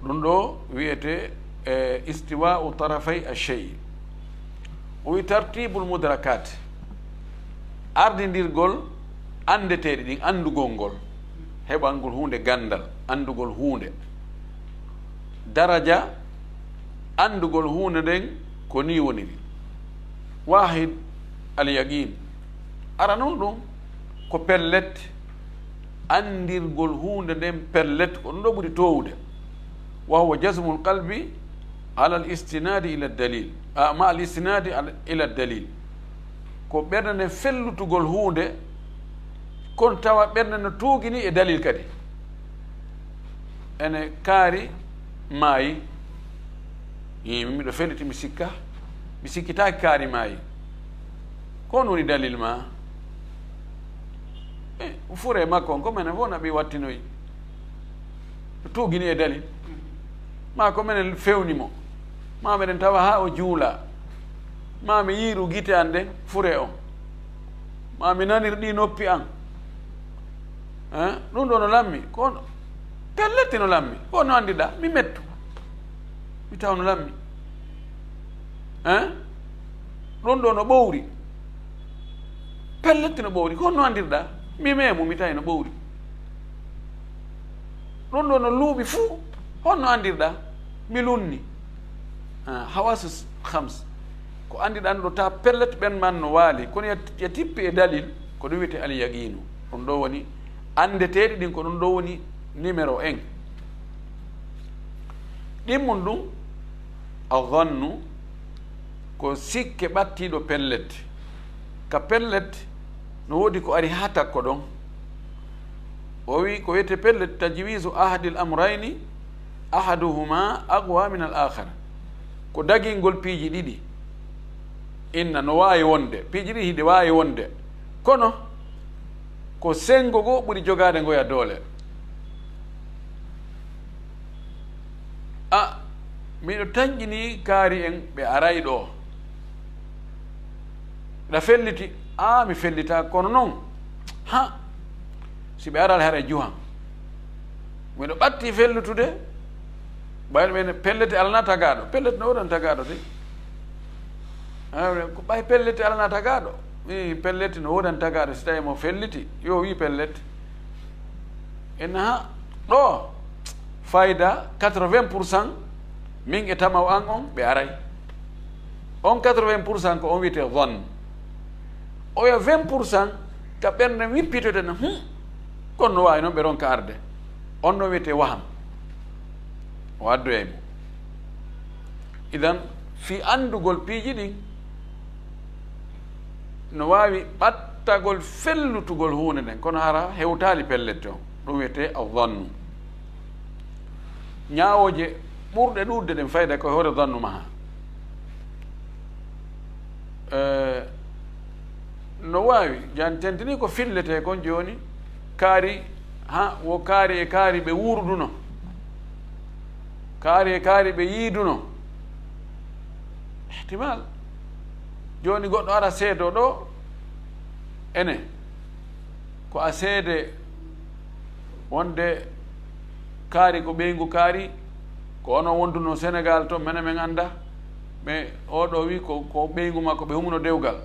Ko ɗum ɗo wiyetee, e, istiwa'u tarafay ash-shay'i. O wi tartibul mudrakat. Ardindirgol anndeteeɗe ɗin, anndugol ngol, heɓangol huunde ganndal, anndugol huunde, daraja, anndugol huunde nden ko nii woniri. Wahid, al yaqin. Ara nun ɗum ko pellet, anndirgol huunde nden pellet, ko ɗum ɗo ɓuri toowude. Wa huwa jazmul qalbi ala al istinadi ila dalil, a, ma al istinadi al-, ila dalil. Ko ɓernde nden fellutugol huunde, kono tawa ɓernde no tuugini e dalil kadi. Ene kaari maayi. Ii, miɗo felliti, mi sikka, mi sikkitaaki kaari maayi. Ko on woni dalil ma? E, fure makko on, ko menen fof naɓi wattinoyi. Tuugini e dalil. Ma ko menen fewni mo. Ma meɗen tawa haa o juula. Ma mi yiiru gite an ɗen fure on. Ma mi nanir ɗi noppi an. Eh? Ɗum ɗo no lammi. Ko pellet no lammi. Ko no anndirɗa? Mi mettu. Mi taw no lammi. Eh? Ɗum ɗo no ɓowri. Pellet no ɓowri. Ko no anndirɗa? Mi meemu, mi tawi no ɓowri. Ɗum ɗo no luuɓi fuu. Honno anndirɗa? Mi lunni. Ah, hawasu khams. Ko anndirɗa ɗo ta pellet ɓen man no waali. Kono ya, ya tippi e dalil, ko ɗum wiyetee al yaqiinu. Ɗum ɗo woni anndeteeɗi ɗin, ko ɗum ɗo woni numéro un. Ɗimmun ɗum, a zannu, ko sikke ɓattiiɗo pellet. Ka pellet, no woodi ko ari haa takko ɗon. O wi, ko wiyetee pellet, tajwizu ahadil amrayni, ahaduhuma aqwa min al akhar. Ko dagingol piiji ɗiɗi. Inna no waawi wonde, piiji ɗiɗi hiɗe waawi wonde. Kono, ko senngo goo ɓuri jogaade ngoya doole. A, miɗo tanƴini kaari en ɓe aray ɗo. Ɗa felliti? A, mi fellita, kono non, ha, si ɓe aral haray juhan. Miɗo ɓatti fellutude, ɓay ɓe ne pellete alana tagaaɗo. Pellete no wodan tagaaɗo de. Ah, ko ɓay pellete alana tagaaɗo. Mi pellete no wodan tagaaɗo, si tawi mo felliti, yo wi pellete. En ha, ɗo, fayda quatre-vingts pour cent, min e tamaw an on, ɓe aray. On quatre-vingts pour cent ko on wiyetee zann. Oya vingt pour cent ka ɓernde wippitoyta no, hmm, kono no waawi noon ɓe ronka arde. On no wiyetee waham. O addoya e mum. Idan, fii anndugol piiji ɗin, no waawi ɓattagol fellutugol huunde nden, kono hara hewtaali pellet on. Ɗum wiyetee a zannu. Ñaawooje ɓurɗe ɗuuɗde ɗen fayda ko hoore zannu maha. Eh, no waawi, jan tentini ko filletee kon jooni, kaari, ha, wo kaari e kaari ɓe wuuruduno. Kaari e kaari ɓe yiiduno. Ihtimal. Jooni goɗɗo ara seedo ɗo, ene, ko a seede wonde kaari ko ɓeyngu kaari, ko ono wonduno Senegal to, mene men annda. Mais oɗo wi ko, ko ɓeyngu makko ɓe humuno dewgal.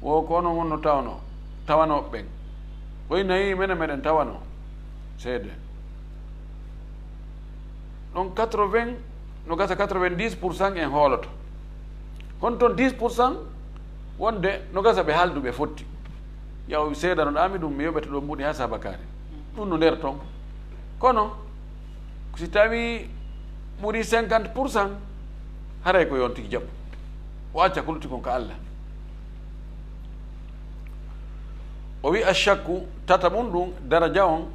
Wo ko ono wonno tawno, tawano ɓen. Koy nayi mene meɗen tawano seede. Ɗon quatre-vingts, no gasa quatre-vingt-dix pour cent en hooloto. Honton dix pour cent wonde no gasa ɓe haaldu ɓe fotti. Yaw seedanoɗaa mi ɗum, mi yoɓete ɗo mbuɗi haa sabakaare. Ɗum no nder ton. Kono, si tawi ɓuri cinquante pour cent, haray ko yon tigi jaɓu. O acca ko lutti kon ka Allah. O wi ashakku, tata mum ɗum, daraja on,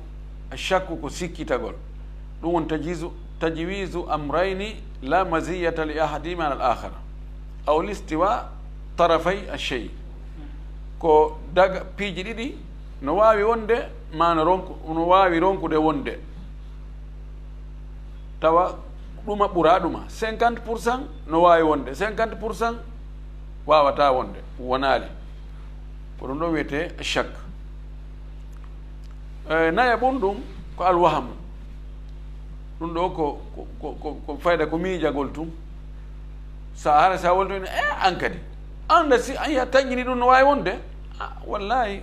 ashakku ko sikkitagol. Ɗum won tajizu, tajwizu amrayni la maziyata li ahadihima ala al akhar. Aw listiwa tarafay ashey. Ko daga piiji ɗiɗi no waawi wonde, ma no ronku-, no waawi ronkude wonde. Tawa ɗuma ɓura ɗuma. Cinquante pour cent no waawi wonde, cinquante pour cent waawataa wonde, wonaali. Ko ɗum ɗo wiyetee shak. Eh, naya ɓun ɗum ko alwahamu. Ɗum ɗo ko, ko, ko, ko, ko fayda ko miijagol tun. Sa hara sa wolto ina, eh, an kadi. Anda si an ya tanƴini ɗum no waawi wonde. Ah, wallahi,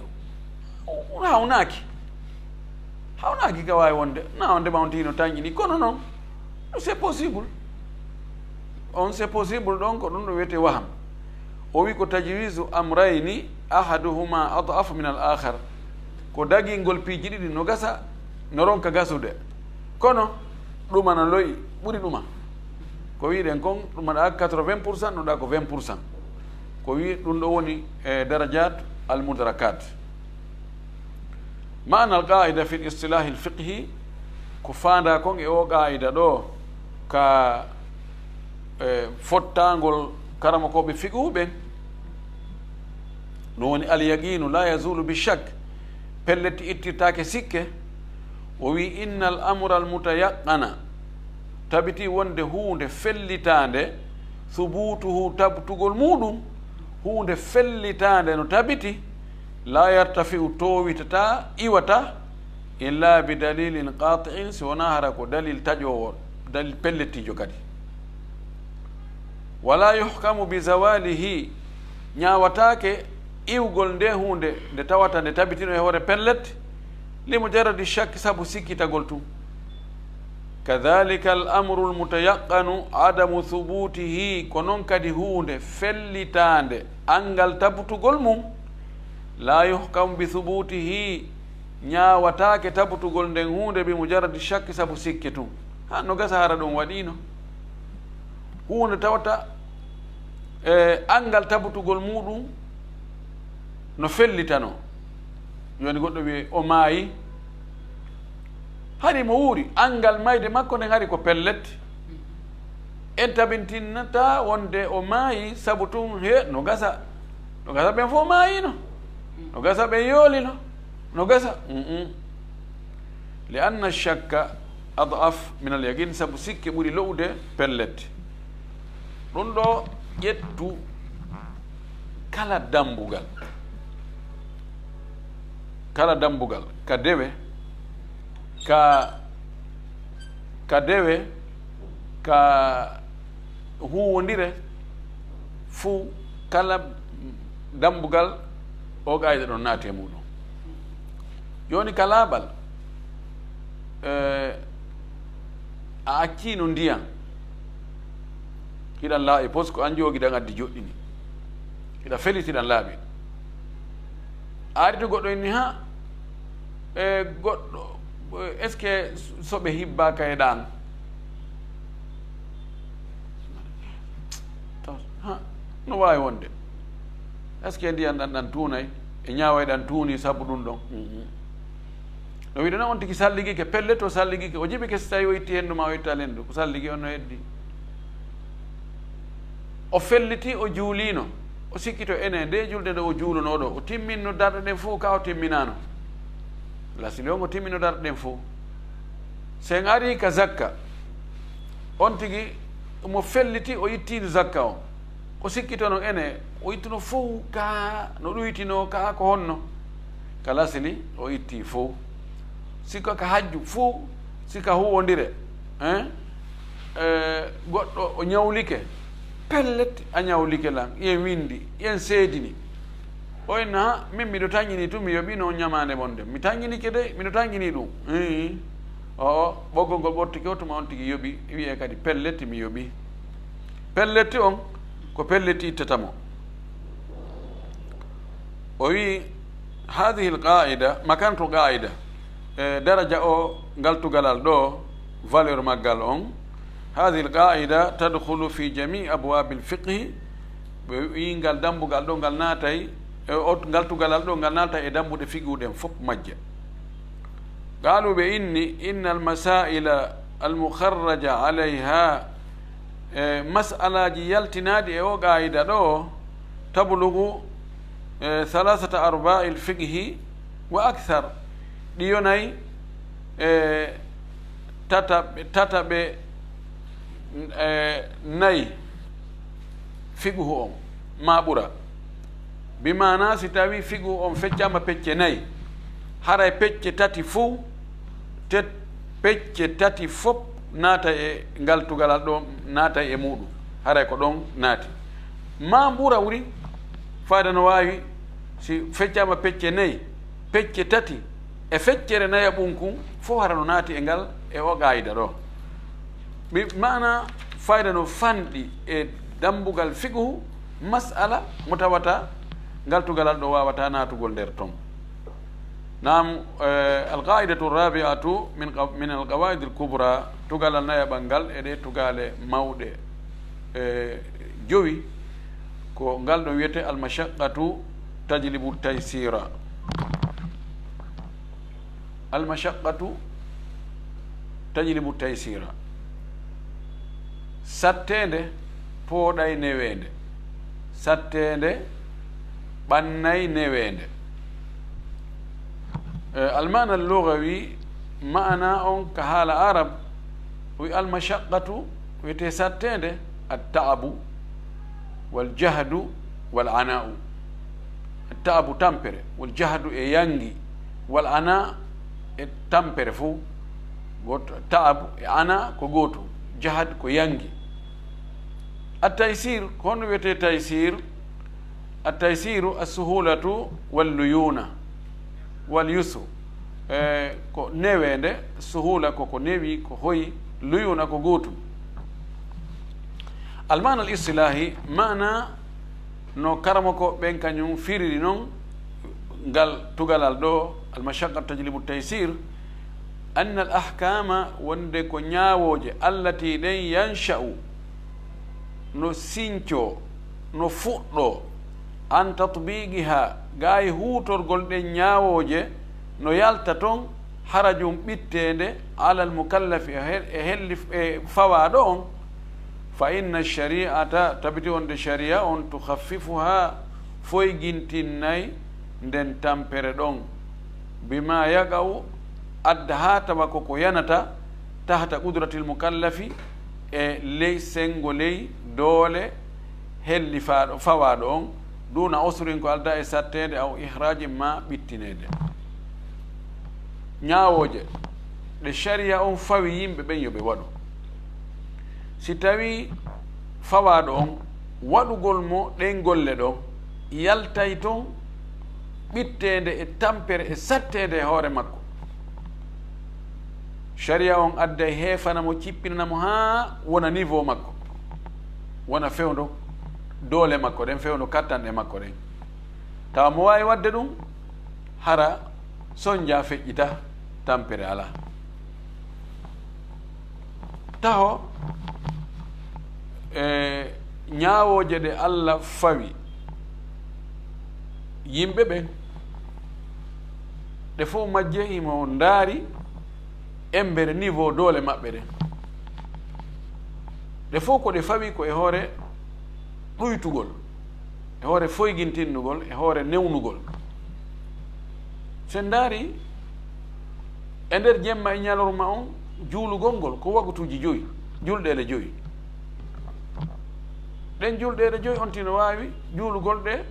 hawnaaki. Hawnaaki ka waawi wonde. Na wonde ma on tigi no tanƴini. Kono non, c'est possible. On c'est possible, donc, ɗum ɗo wiyetee waham. O wi ko tajwizu amrayni ahaduhuma ad'afu min al akhar. Ko dagingol piiji ɗiɗi no gasa, no ronka gasude. Kono, ɗuma no lo'i, ɓuri ɗuma. Ko wiɗen kon, ɗuma ɗa quatre-vingts pour cent, no ɗa ko vingt pour cent. Ko wi ɗum ɗo woni e darajat al mudrakat. Maana al qaida fi l istilahi l fiqhi, ko faanda kon e o qaida ɗo ka, e, fottangol karamokooɓe fiqhu ɓen, no woni al yaqinu la yazulu bi shak, pellet ittirtaake sikke. O wi inna al amra al mutayaqana, tabiti wonde huunde fellitaande, subuutuhu, tabtugol muuɗum, huunde fellitaande no tabiti, laa yartafi'u, toowitataa, iwataa, illaa bi dalilin qaati'in, si wonaa hara ko dalil taƴoowo, dalil pellettiijo kadi. Walaa yuhkamu bi zawaalihi, ñaawataake iwgol nde huunde nde tawata nde tabitino e hoore pellet, li mujarradi shakki, sabu sikkitagol tun. Kadhalika al amru al mutayaqqanu adamu thubutihi, ko non kadi huunde fellitaande anngal tabutugol mum, laa yuhkamu bi thubutihi, ñaawataake tabutugol nden huunde bi mujarradi shakki, sabu sikke tun. Ha, no gasa hara ɗum waɗiino. Huunde tawata, e, anngal tabutugol muuɗum no fellitano. Jooni goɗɗo wi'e o maayi, hari mo wuuri, anngal mayde makko nden hari ko pellet. En tabintinnataa wonde o maayi sabu tun he no gasa. No gasa ɓen fof maayino. No gasa ɓen yoolino. No gasa. Mm-mm. Li anna shakka ad'af min al yaqin, sabu sikke ɓuri lo'ude pellet. Ɗum ɗo ƴettu kala dambugal, kala dambugal ka dewe, ka, ka dewe, ka huuwondire, fuu kala dambugal o qaayida ɗon naati e muuɗum. Jooni ka laaɓal, eh, a acciino ndiyan, hiɗan laaɓi pos, ko an joogiɗan addi joɗɗini, hiɗa feliti ɗan laaɓi. A ari to goɗɗo inni, ha, e goɗɗo, est-ce que soɓe hibbaaka e ɗan? Taw, ha, no waawi wonde. Est-ce que ndiyan ɗan, ɗan tuunay? E ñaaway ɗan tuuni sabu ɗum ɗon? Mm-mm. No wiɗo na on tigi salligike, pellet o salligike, o jiɓike si tawi o itti henndu ma o itta henndu, ko salligi on no heddi. O felliti, o juuliino, o sikkito ene nde julde nde o juulunoo ɗo, o timminno darɗe ɗen fof, ka o timminaano. Lasili on o timminno darɗe ɗen fof. Sen ari ka zakka, on tigi mo felliti, o ittiino zakka on. O sikkitono ene, o ittuno fof ka no ɗuytinoo, ka ko honno? Ka lasili, o itti fof. Si ko ka hajju fof, si ka huwondire, hein? Eh, goɗɗo o ñawlike, pellet, a ñawlike lan, yen windi, yen seedini. O inna, ha, min miɗo tañini tun, mi yoɓino on ñamaande mon nde. Mi tañinike de, miɗo tañini ɗum. Hii. O, o, ɓoggol ngol ɓortike o, tuma on tigi yoɓi, wi'e kadi pellet, mi yoɓi. Pellet on, ko pellet ittata mo. O wi, hadhihi al-qa'ida, makantu qa'ida, e daraja o, ngal tugalal ɗo, valeur maggal on, hadhihi al-qa'ida tadkhulu fi jami'i abwabil fiqhi, ɓe wi ngal dambugal ɗo, ngal naatay, e o, ngal tugalal ɗo, ngal naatay e dambuɗe fiqhu ɗen fof majje. Qalu, ɓe inni, inna al-masaila al-mukharraja alayha, e mas'alaji yaltinaɗi e o qa'ida ɗo, tablugu, e, thalathata arba'il fiqhi wa akthar. Ɗi yonay, e, tataɓe, tataɓe, e, nayi fiqhu on, ma ɓura. Bi maana, si tawi fiqhu on feccama pecce nayi, haray pecce tati fof, te, pecce tati fof naata e ngal tugalal ɗo, naata e muɗum. Haray ko ɗon naati. Ma ɓura wuri, fayda no waawi, si feccama pecce nayi, pecce tati, e feccere nayaɓun kun, fof hara no naati e ngal, e o qa'ida ɗo. Bi maana, fayda no fanɗi e dambugal fiqhu, mas'ala mo tawata ngal tugalal ɗo waawata naatugol nder ton. Naam, eh, al-qa'idatu rabi'atu min qa-, min al-qawa'id al-kubra, tugalal nayaɓal ngal e ɗe tugale mawɗe, eh, jowi, ko ngal ɗon wiyete al-mashaqqatu tajlibu taysira. Al-mashaqqatu tajlibu taysira. Satteende pooɗay neweende. Satteende ɓannay neweende. Eh, al-ma'na al-lughawi, ma'ana on ka haala Arab, O wi almashaqqatu wiyetee satteende, attaabu, wal jahdu, wal ana'u. Attaabu tampere, wal jahdu e yangi, wal ana e tampere fof. Gooto, taabu e ana ko gootum, jahad ko yangi. Attaysir, ko honno wiyetee taysir? Attaysiru assuhulatu wal luyuna wal yusru. E, ko neweende, suhula ko ko newi, ko hoyi, luyuna ko gootum. Almaana al istilahi, maana no karamoko ɓen kañum firiri non ngal tugalal ɗo, almashaqqat tajlibu taysir, anna al ahkama, wonde ko ñaawooje, allati ɗen yansha'u, no sincoo, no fuɗɗoo, an tatbiqiha, gaa e huutorgol ɗen ñaawooje, no yalta ton harajum ɓitteende alal mukallafi e hel-, e hellif-, e fawaaɗo on, fa inna shari'ata, tabiti wonde shari'a on, tukhaffifuha, foygintinnay nden tampere ɗon, bima yaqa'u, adda haa tawa ko ko yanata, tahta qudratil mukallafi, e ley senngo ley doole hellifaaɗo, fawaaɗo on, duuna usrin, ko aldaa e satteende, aw ihraaji, maa ɓittineede. Ñaawooje ɗe shari'a on fawi yimɓe ɓen yo ɓe waɗu. Si tawii fawaaɗo on waɗugol mo ɗen golle ɗon yaltay ton ɓitteende e tampere e satteende e hoore makko, shari'a on adday heefana mo, cippinana mo haa wona niveau makko, wona fewndo doole makko ɗen, fewndo kattanɗe makko ɗen. Tawa mo waawi waɗde ɗum, hara sonja feƴƴita, tampere alaa. Taho e ñaawooje ɗe Alla fawi yimɓe ɓen, ɗe fof majje himo ndaari embere niveau doole maɓɓe ɗen. Ɗe fof ko ɗe fawi ko e hoore ɗuytugol, e hoore foygintinnugol, e hoore newnugol. Sen ndaari e nder jemma e ñalorma on, juulugol ngol ko wagutuuji joyi, julɗeele joyi. Ɗen julɗeele joyi on tino waawi juulugol ɗe,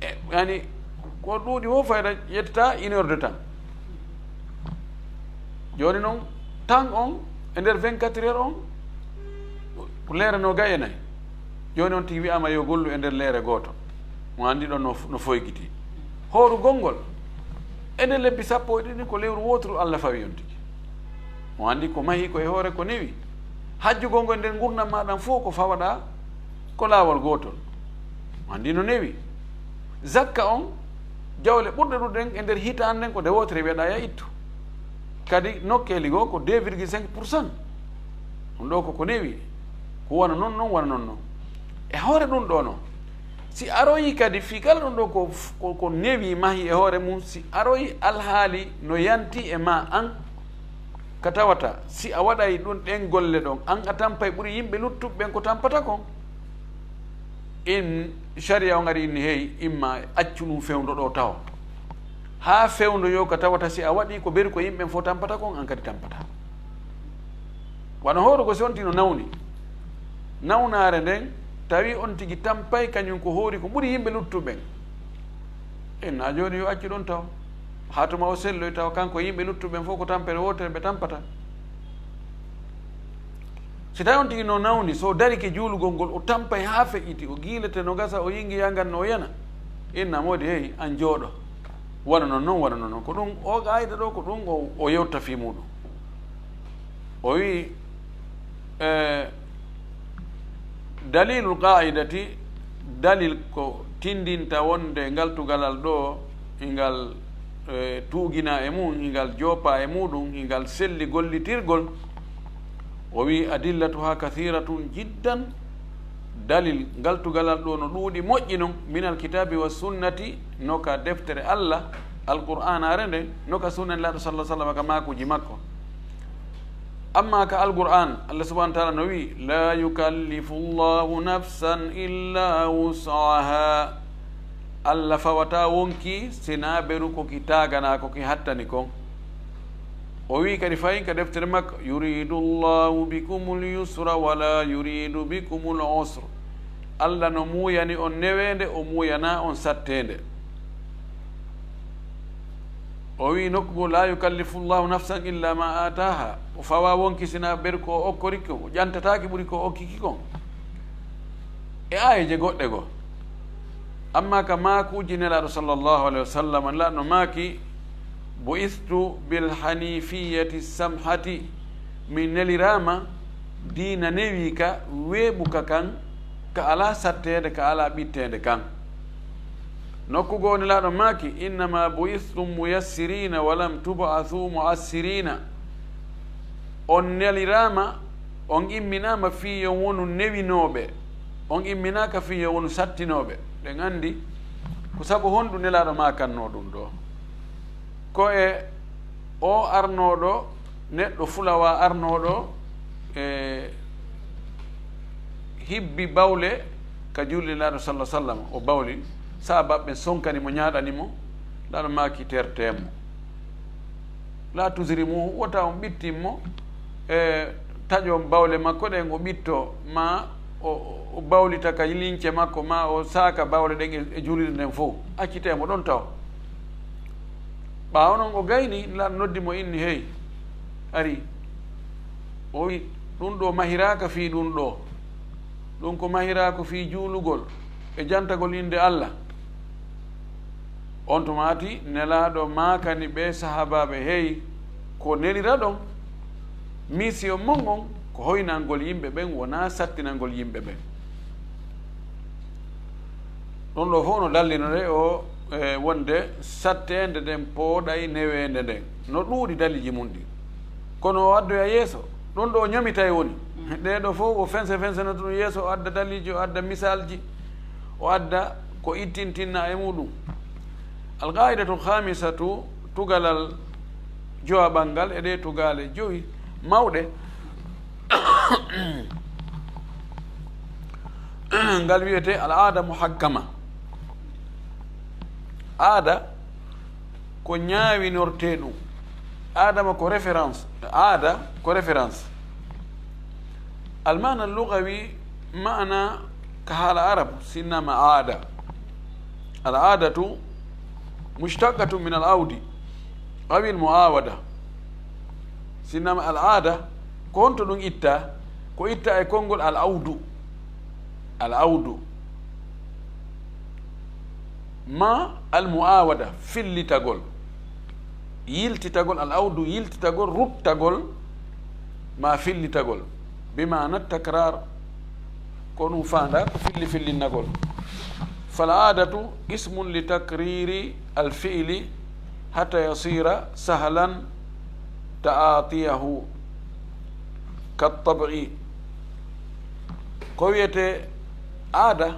e, yani, ko ɗuuɗi wo fayda ƴettata une heure de temps. Jooni noon, tan on, e nder vingt-quatre heures on, ko leere noogay e nayi. Jooni on tigi wi'aama yo gollu e nder leere gooto. Mo anndi ɗon no, no foygiti. Hoorugol ngol, e nder lebbi sappo e ɗiɗi ko lewru wooturu Alla fawi on tigi. Mo anndi ko mahi ko e hoore ko newi. Hajjugol ngol e nder ngurndan maa ɗan fof ko fawaɗaa ko laawol gootol. Mo anndi no newi. Zakka on, jawle ɓurɗe ɗuuɗe ɗen e nder hitaande nden ko nde wootere wi'aɗaa ya ittu. Kadi nokkeeli goo ko deux virgule cinq pour cent. Ɗum ɗoo ko ko newi. Ko wano non non, wano non non. E hoore ɗum ɗoo non, si aroyi kadi fii kala ɗum ɗoo ko, ko, ko newi mahi e hoore mum, si aroyi alhaali no yanti e maa an, ka tawata si a waɗay ɗum ɗen golle ɗon, an a tampay ɓuri yimɓe luttuɓe ɓen ko tampata kon. In shari'a on ari inni, hey, imma accu ɗum fewndo ɗoo taho. Haa fewndo yo ka tawata si a waɗi ko beri ko yimɓe ɓen fof tampata kon, an kadi tampata. Wano hoorugol si on tigi no nawni. Nawnaare nden tawi on tigi tampay kañum ko hoori ko ɓuri yimɓe luttuɓe ɓen. Inna jooni yo accu ɗon taho. Haa tuma o selloy taho kanko e yimɓe luttuɓe ɓen fof ko tampere wootere ɓe tampata. Si tawi on tigi no nawni, so darike juulugol ngol, o tampay haa feƴƴiti, o giilete no gasa, o yingi yangan no o yana. Inna moodi, hey, an jooɗo. Wano non non, wano non non. Ko ɗum o qaayida ɗoo, ko ɗum o, o yewta fii muuɗum. O wi'i, eh, dalilul qaa'idati, dalil ko tindinta wonde ngal tugalal ɗoo, hingal, eh, tuugina e mum, hingal joopa e muuɗum, hingal selli gollitirgol. O wi'i, adillatuha kathiratun jiddan, dalil ngal tugalal ɗoo no ɗuuɗi moƴƴi non, minal kitaabi wa sunnati, no ka deftere Alla, Alqur'aanaare nden, no ka sunna Nelaaɗo sallallahu alaihi wasallam ka maakuuji makko. Amma ka Alqur'aan, Allah subhanahu wa ta'ala no wi'i, la yukallifu Allahu nafsan illa wus'aha. Allah fawata wonkii sinaa beru ko ki taaganaa, ko ki hattani kon. O wi'i kadi fayin ka deftere makko, "Yuridu Allahu bikumul yusra wala yuridu bikumul usra." Allah no muuyani on neweende, o muuyana on satteende. O wi'i nokku goo, "La yukallifu Allahu nafsan illa ma ataha." O fawa wonki sina ɓer ko o okkoriki kon, o ƴantataaki ɓuri ko o okkiki kon. E aayeeje goɗɗe goo. Amma ka maakuuji Nelaaɗo sallallahu alayhi wa sallam, Nelaaɗo no maaki, "Bu'istu bil hanifiyati samhati." Mi neliraama diina newiika, weeɓuka kan, ka alaa satteende, ka alaa ɓitteende kan. Nokku goo Nelaaɗo maaki, "Innama bu'istum muyassirina wa lam tub'asu mu'assirina." On neliraama, on imminaama fii yo wonu newinooɓe, on imminaaka fii yo wonu sattinooɓe. Ɗen anndi ko sabu honɗum Nelaaɗo maakannoo ɗum ɗoo. Ko e o arnooɗo, neɗɗo fulawa arnooɗo, e hibbi bawle ka juulde Nelaaɗo sallallahu alaihi wasallam, o bawli, sahaabaaɓe ɓen sonkani mo, ñaaɗani mo, Nelaaɗo maaki tertee mo. La tuzrimuhu, wota on ɓittin mo, e taƴon bawle makko ɗen, o ɓitto, ma o, o bawlita ka lince makko, ma o saaka bawle ɗen e, e juulirde nden fow. Accitee mo ɗon taw. Ɓaawo non o gayni, Nelaaɗo noddi mo, inni, "Hey, ari." O wi, "Ɗum ɗoo mahiraaka fii ɗum ɗoo. Ɗum ko mahiraa ko fii juulugol e jantagol innde Allah." On tumaati Nelaaɗo maakani ɓee sahaabaaɓe, "Hey, ko neliraɗon, mission mon on ko hoynangol yimɓe ɓen, wonaa sattinangol yimɓe ɓen." Ɗum ɗoo fow no dallinore o, e, wonde satteende nden pooɗay neweende nden. No ɗuuɗi daliiji mun ɗin. Kono o addoya yeeso, ɗum ɗoo o ñomitay woni. Ɗee ɗoo fow o fense fense no ɗum yeeso, o adda daliiji, o adda misaalji, o adda ko ittintinna e muɗum. Al-qa'idatul khamisatu, tugalal jowaɓal ngal e ɗee tugaale jowi mawɗe. Ngal wiyetee al-aada muhakkama. Aada ko ñaawinortee ɗum. Aada ma ko référence. Aada ko référence. Al-maana lugawi, maana ka haala Arab, si innama aada. Al-aadatu mushtaqatu min al-awdi aw al-mu'awada. Si innama al-aada, ko honto ɗum itta? Ko itta e konngol al-awdu. Al-awdu. Ma al-mu'awada, fillitagol. Yiltitagol, al-awdu, yiltitagol, ruttagol, ma fillitagol. Bi maana takrar, ko ɗum faandaa ko filli fillinnagol. Fal aadatu ismun li takriri al fi'li hatta yasira sahlan ta'atiyahu kat tab'i. Ko wiyetee aada,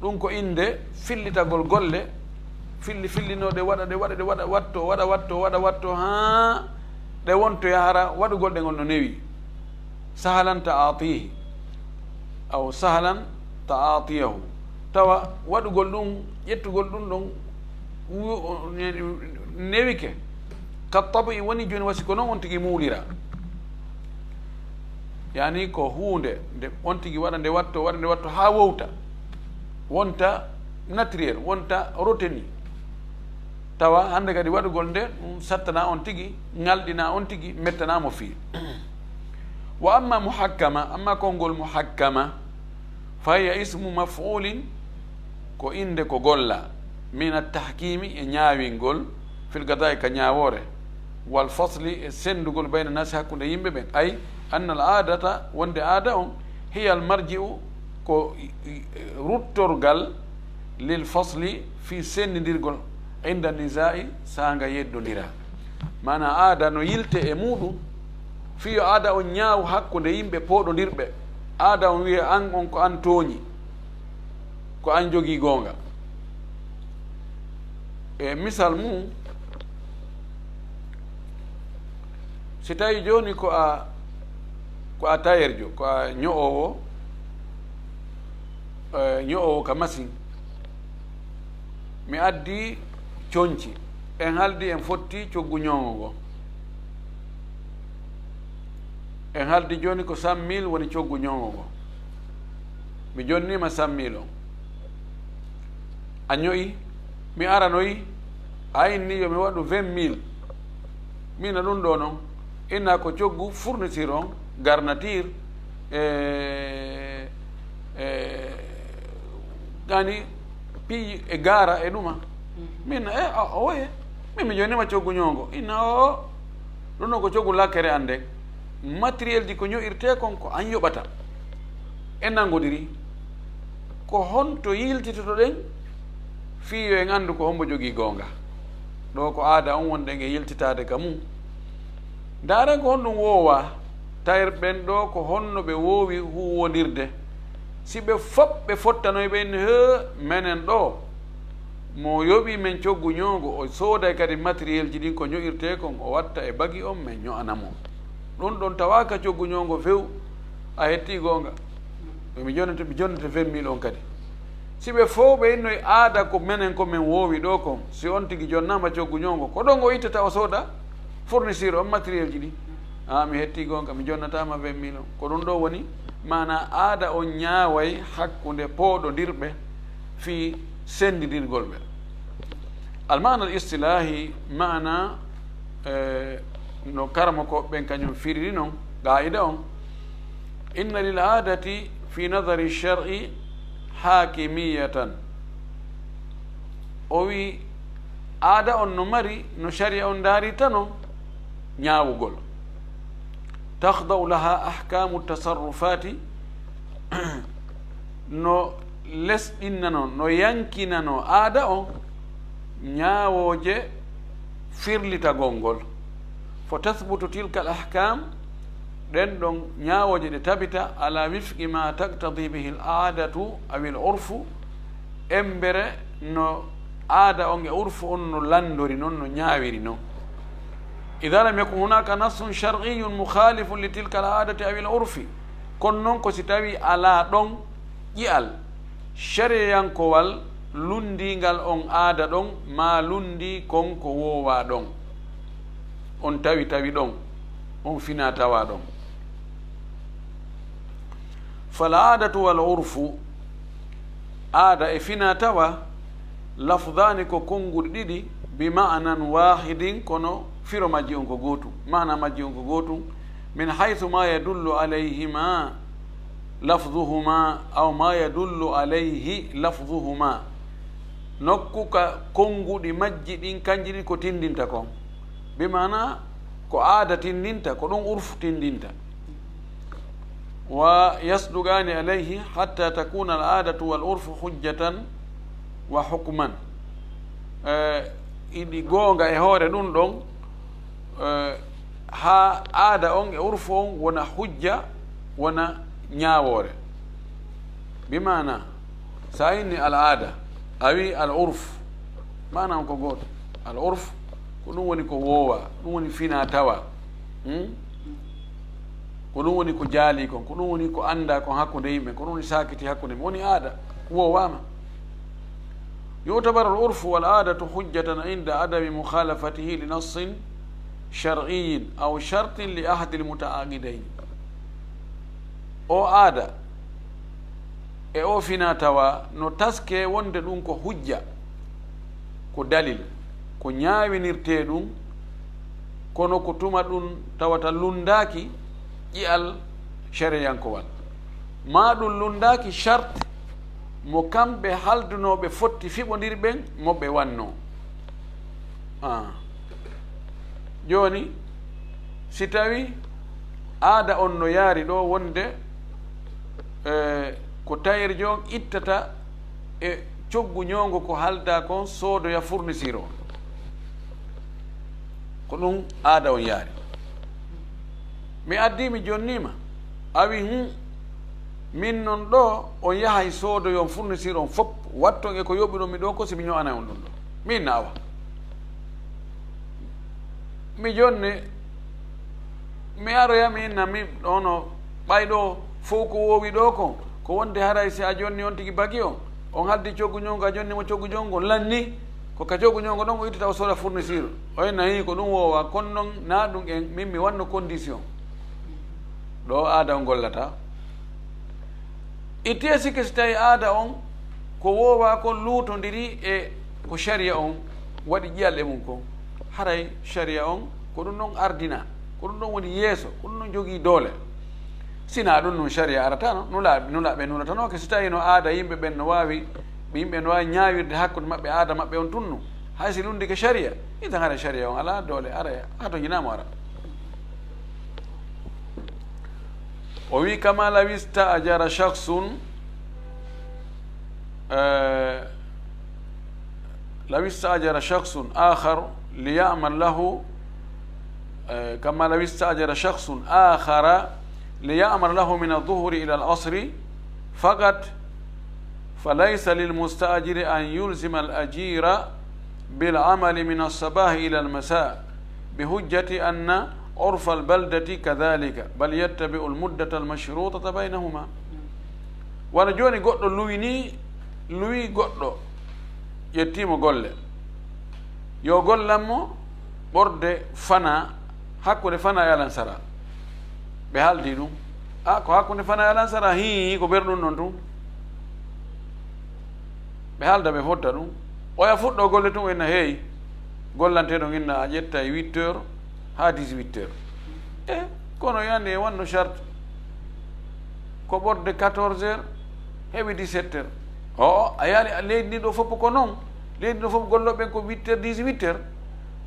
ɗum ko innde fillitagol golle, filli fillinoo ɗe waɗa, ɗe waɗa, ɗe waɗa, watto, waɗa, watto, waɗa, watto, haa ɗe wontoya hara waɗugol ɗe ngol no newi. Sahlan ta'atihi, aw sahlan ta'atiyahu. Tawa waɗugol ɗum, ƴettugol ɗum ɗon, wu-, newike. Ka tabi'i woni jooni wasi ko non on tigi muulira. Yani ko huunde nde on tigi waɗa nde watto, waɗa nde watto haa wowta. Wonta naturel, wonta retenu. Tawa hannde kadi waɗugol nde, ɗum sattana on tigi, ŋalɗina on tigi, mettana mo fii. Wa amma muhakkama, amma konngol muhakkama, fa hiya ismu maf'ulin, ko innde ko golla, min at-tahkimi, e ñaawingol, fil qada'i, ka ñaawoore, wal fasli, e senndugol, bayna naasi, hakkunde yimɓe ɓen. Ay, anna al aadata, wonde aada on, hiya al marji'u, ko i-, i-, ruttorgal, lil fasli, fii senndindirgol, inda niza'i, saanga yeddondira. Maana aada no yilte e muɗum, fii yo aada on ñaaw hakkunde yimɓe pooɗondirɓe. Aada on wiya an on ko an tooñi, ko an jogii goonga. E misal mum, si tawi jooni ko a, ko a tayerjo, ko a ño'oowo, eh, ño'oowo ka machine, mi addi conci, en haldi en fotti coggu ño'ongo ngo. En haldi jooni ko cent mille woni coggu ñoongo ngo. Mi jonniima cent mille on. A ño'i, mi aranoyi, a inni yo mi waɗu vingt mille. Mina ɗum ɗo noon, inna ko coggu fourniture on, garniture, e, e, gani piiji e gaara e ɗuma. Min, e, a, oye, min mi jonniima coggu ñoongo. Inna o, o, ɗum ɗon ko coggu lakkere an nden. Matériel ji ko ño'irtee kon ko an yoɓata. En nanngodiri. Ko honto yiltitotoɗen fii yo en anndu ko hombo jogii goonga? Ɗoo ko aada on wonɗen e yiltitaade ka mum. Ndaaren ko honɗum woowaa, taƴirɓen ɗoo ko honno ɓe woowi huuwondirde. Si ɓe fop ɓe fottanoy ɓe inni, hee, menen ɗoo, mo yoɓi men coggu ñoongo, o sooday kadi matériel ji ɗin ko ño'irtee kon, o watta e bagi on, men ño'ana mo. Ɗum ɗon tawaaka coggu ñoongo few, a hettii goonga. Yo mi jonnete, mi jonnete vingt mille on kadi. Si ɓe fow ɓe innoy aada ko menen ko men woowi ɗoo kon, si on tigi jonnaama coggu ñoongo, ko ɗon o ittata o sooda fournisseur on matériel ji ɗi. A, mi hettii goonga, mi jonnataama vingt mille on. Ko ɗum ɗoo woni maanaa aada on ñaaway hakkunde pooɗondirɓe fii senndindirgol ɓe. Almaana al istilaahi, maanaa, eh, no karamokooɓe ɓen kañum firiri non, qaa'ida on, inna lil aadati fi nadari shar'i haakimiyatan. O wi, aada on no mari, no shari'a on ndaari tano, ñaawugol. Takhda'u laha ahkaamu tasarrufaati, no lesɗinnano, no yankinano aada on ñaawooje firlitagol ngol. Fo tathbutu tilka al ahkaam, ɗen ɗon ñaawooje ɗe tabita, ala wifqi ma taqtadi bihi al aadatu aw al urfu, embere no aada on e urfu on no lanndori non, no ñaawiri non. Ida lam yakun hunaka nassun shar'iyyun mukhalifun li tilka al aadati aw al urfi, kono non ko si tawi alaa ɗon ƴi'al shariyankowal lunndiingal on aada ɗon, maa lunndii kon ko woowaa ɗon, on tawi tawi ɗon, on finaa tawaa ɗon. Fal aadatu wal urfu, aada e finaa tawaa, lafdaani ko konnguɗi ɗiɗi, bi ma'nan waahidin, kono firo majji on ko gootum, maana majji on ko gootum, min haythu ma yadullu alayhima lafduhuma, aw ma yadullu alayhi lafduhuma, nokku ka konnguɗi majji ɗin, kanji ɗin ko tinndinta kon. Bi maana ko aada tinndinta, ko ɗum urfu tinndinta. Wa yasduqani alayhi hatta takuna al aadatu wal urfu hujjatan wa hukman. Eh, iɗi goonga e hoore ɗum ɗon, eh, haa aada on e urfu on wona hujja, wona ñaawoore. Bi maana, so a inni al aada, a wi al urf, maana on ko gooto. Al urf, ko ɗum woni ko woowa, ɗum woni fina tawa. Hmm? Ko ɗum woni ko jaali kon, ko ɗum woni ko annda kon hakkunde yimɓe, ko ɗum woni saakiti hakkunde yimɓe. Woni aada, woowaama. يعتبر العرف والعادة حجة عند عدم مخالفته لنص شرعي أو شرط لأحد المتعاقدين. O aada e o fina tawa no taske wonde ɗum ko hujja, ko dalil, ko ñaawinirtee ɗum, kono ko tuma ɗum tawata lunndaaki ƴi'al shareyankowal, maa ɗum lunndaaki shart mo kamɓe haldunooɓe fotti fiɓondiri ɓen mo ɓe wannoo. Ah. Jooni, si tawi aada on no yaari ɗo wonde, eh, ko tayeer jo on ittata e coggu ñoongo ko halda kon, soodoya fournisseur on. Ko ɗum aada on yaari. Mi addii, mi jonniima. A wi, hum, min non ɗo, on yahay soodoyon fournisseur on fop, watton e ko yoɓiɗon mi ɗo ko si mi ño'anay on ɗum ɗo. Min na awa. Mi jonni, mi aroya mi inna mi ɗono, ɓay ɗo fow ko woowi ɗo kon, ko wonde haray si a jonni on tigi bagi on, on haldi coggu ñowngo, a jonni mo coggu ñowngo, lanni, ko ka coggu ñowngo ɗon o ittata o sooda fournisseur. O inna, hii, ko ɗum woowa, kono non na ɗum en, min mi wanno condition. Ɗo aada on gollata. Ittee sikke si tawi aada on ko woowa kon luutondiri e ko sharia on waɗi ƴi'al e mum kon. Haray sharia on ko ɗum ɗon ardina, ko ɗum ɗon woni yeeso, ko ɗum ɗon jogii doole. Sinaa ɗum ɗum sharia aratano, nula-, nulaaɓe nulatanooke. Si tawii no aada yimɓe ɓen no waawi, yimɓe no waawi ñaawirde hakkunde maɓɓe aada maɓɓe on tunnu, hay si lunndike sharia, idan haray sharia on alaa doole, aray hato ñinaamo ara. O wi, kama law ista'jara shakhsun, eh, law ista'jara shakhsun akhar liya'mal lahu, eh, kama law ista'jara shakhsun akhara liya'mal lahu min adh-dhuhri ila al-'asri faqat, falaysa lil musta'jiri an yulzima al-ajira bil 'amali min as-sabahi ila al-masa'. Bi hujjati anna urfa al-baldati kadhalika, bal yattabi'u al-muddata al-mashrutata baynahuma. Wano jooni goɗɗo luwi ni, luwi goɗɗo, ƴettiimo golle. Yo gollan mo ɓorde fana, hakkunde fana e alansara. Ɓe haaldi ɗum. A, ko hakkunde fana e alansara, hii, ko ɓer ɗum ɗon tun. Ɓe haalda, ɓe fotta ɗum. Oya fuɗɗo golle tun, o inna, hey, gollanteeɗo inna a ƴetta e huit heures haa dix-huit heures. E, kono yande e wanno charte ko ɓorde quatorze heures heɓi dix-sept heures. O, o, a yaali a leydi ndi ɗo fof ko noon. Leydi ndi ɗo fof gollooɓe ɓen ko huit heures, dix-huit heures.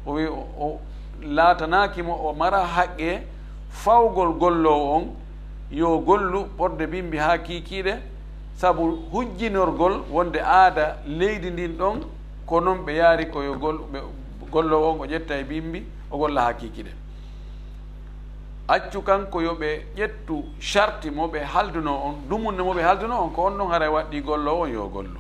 O wi o, o laatanaaki mo o mara haqqe fawgol golloowo on yo gollu ɓorde bimbi haa kiikiiɗe, sabu hujjinorgol wonde aada leydi ndin ɗon ko noon ɓe yaari ko yo gol-, ɓe, golloowo on o ƴetta e bimbi o golla haa kiikiiɗe. Accu kanko yo ɓe ƴettu sharti mo ɓe haldunoo on, dumunne mo ɓe haldunoo on, ko on ɗon haray waɗɗii golloowo on yo gollu.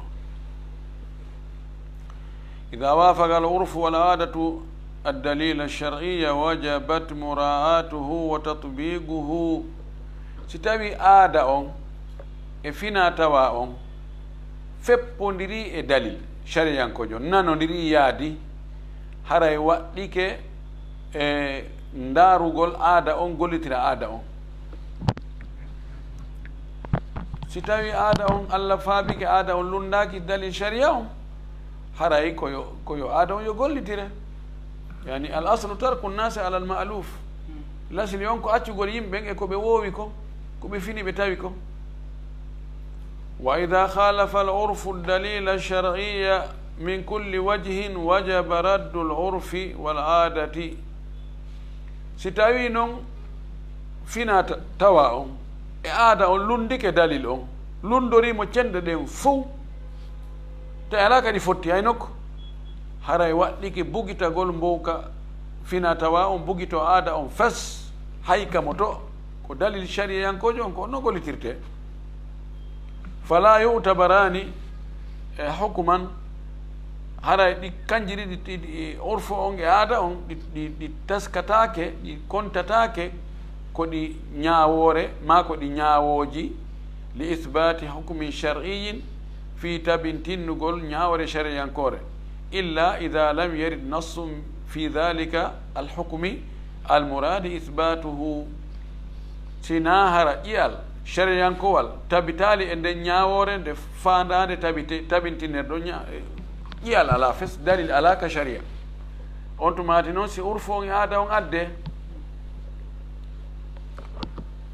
Ida wafaqa al urfu wal aadatu ad dalila shar'iyya wajabat mura'atuhu wa tatbiquhu. Si tawi aada on e fina tawa on feppondiri e dalil shariyankoojo, nanondiri yaadi, haray waɗɗike e ndaarugol aada on, gollitira aada on. Si tawi aada on, Allah faabike aada on, lunndaaki dalil shariya on, haray ko yo, ko yo aada on yo gollitire. Yani, al aslu tarku nnasi ala al ma'luf. Lasli on ko accugol yimɓe ɓen e ko ɓe woowi ko, ko ɓe fini ɓe tawi ko. Wa ida khalafa al urfu dalila shar'iyya min kulli wajhin wajaba raddu al urfi wal aadati. Si tawi non fina ta-, tawa on e aada on lunndike dalil on, lunndori mo cenɗe ɗen fow, tawi alaa kadi fotti hay nokku, haray waɗɗike bugitagol mbowka fina tawa on, bugito aada on fes, hay ka mo to, ko dalil shariyankoojo on, ko on no gollitirte. Fala yu'tabaraani, e, hukman, haray ɗi kanji ɗiɗi, ɗi, ɗi, urfu on e aada on, ɗi, ɗi, ɗi taskataake, ɗi kontataake, ko ɗi ñaawoore, maa ko ɗi ñaawooji, li ithbaati hukmin shar'iyyin, fii tabintinnugol ñaawoore shariyankoore, illa ida lam yarid nassun fi dhalika al hukmi al muradi ithbatuhu. Si na hara ƴi'al shariyankowal tabitaali e nden ñaawoore nde faandaande tabite-, tabintinirɗo ña-, ƴi'al alaa fes, dalil alaa ka shariya. On tumaati noon, si urfu on e aada on adde,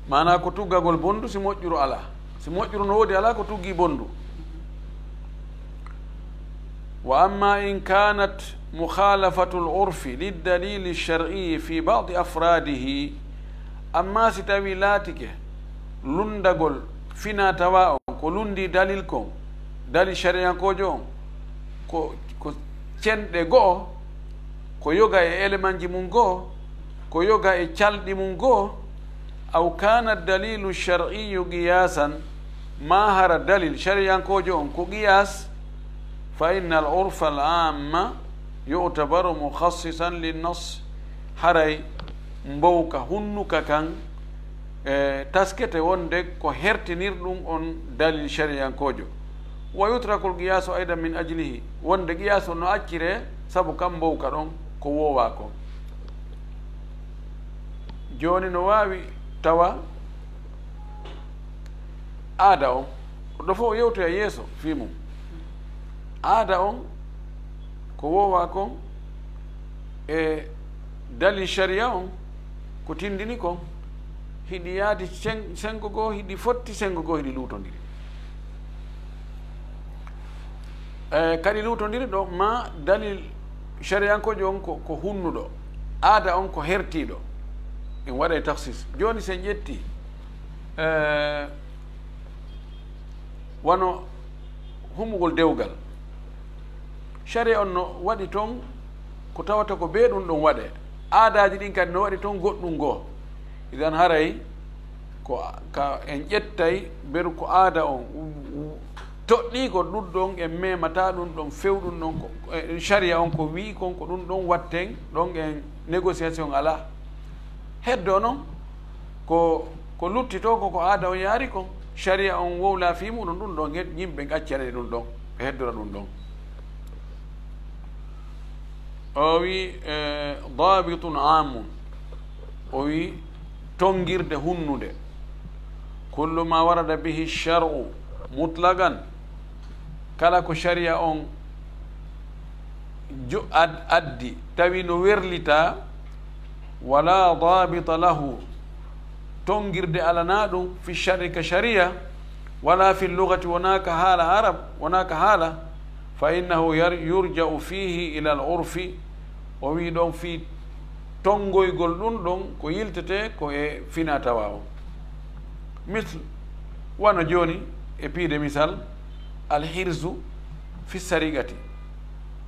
maanaa ko tuggagol bonndu, si moƴƴuru alaa. Si moƴƴuru no woodi alaa, ko tuggi bonndu. Wa amma in kanat mukhalafatu al-urfi lid-dalili shar'i fi ba'di afradihi, amma si tawi laatike lunndagol fina tawa on ko lunndi dalil kon, dalil shariyankoojo on, ko, ko cenɗe go'o, ko yoga e elemanji mum go'o, ko yoga e calɗi mum go'o, aw kana dalilu shar'iyyu qiyasan, ma hara dalil shariyankoojo on ko qiyas, fa inna al urfa al amma yu'tabaru mukhassisan lin nas. Haray mbowka hunnuka kan, e, taskete wonde ko hertinir ɗum on dalil shariyankoojo. Wa yutrakul qiyasu aidan min ajlihi, wonde qiyasu no accire sabu kam mbowka ɗon ko woowa kon. Jooni no waawi tawa Aada on, ɗo fof o yewtoya yeeso fii mum. Aada on, ko woowaa kon e dalil sharia on, ko tindini kon, hiɗi yaadi sen-, sengo goo, hiɗi fotti sengo goo, hiɗi luutondiri. E, kadi luutondiri ɗo, ma dalil shariankoojo on ko, ko hunnuɗo, aada on ko hertiiɗo, en waɗay takhsis. Jooni, si en ƴetti, e, wano humugol dewgal, sharia on no waɗi ton ko tawata ko bee ɗum ɗon waɗe. Aadaaji ɗin kadi no waɗi ton goɗɗum goo. Idan haray ko ka en ƴettay mberu ko aada on toɗɗii ko ɗum ɗon, en memataa ɗum ɗon, few ɗum ɗon, ko, e, sharia on ko wi'i kon, ko ɗum ɗon watten ɗon, en négociation alaa. Heddo non, ko, ko luttitoo ko, ko aada on yaari kon, sharia on wowlaa fii muɗum, ɗum ɗon, he-, yimɓe ɓen accane ɗum ɗon, ɓe heddora ɗum ɗon. O wi, e, daabitun aamun. O wi, tongirde hunnunde. Kullu ma warada bihi shar'u mutlaqan. Kala ko sharia on jo-, ad-, addi, tawi no werlitaa, wala daabita lahu, tongirde alanaa ɗum, fi shar'i, ka sharia, wala fi lugati, wonaa ka haala arab, wonaa ka haala, fa innahu yar-, yurja'u fihi ila al urfi, o wi ɗon fii tongoygol ɗum ɗon ko yiltetee ko e finaa tawaa on. Misl, wano jooni e piide misal, al hirzu fi sariqati,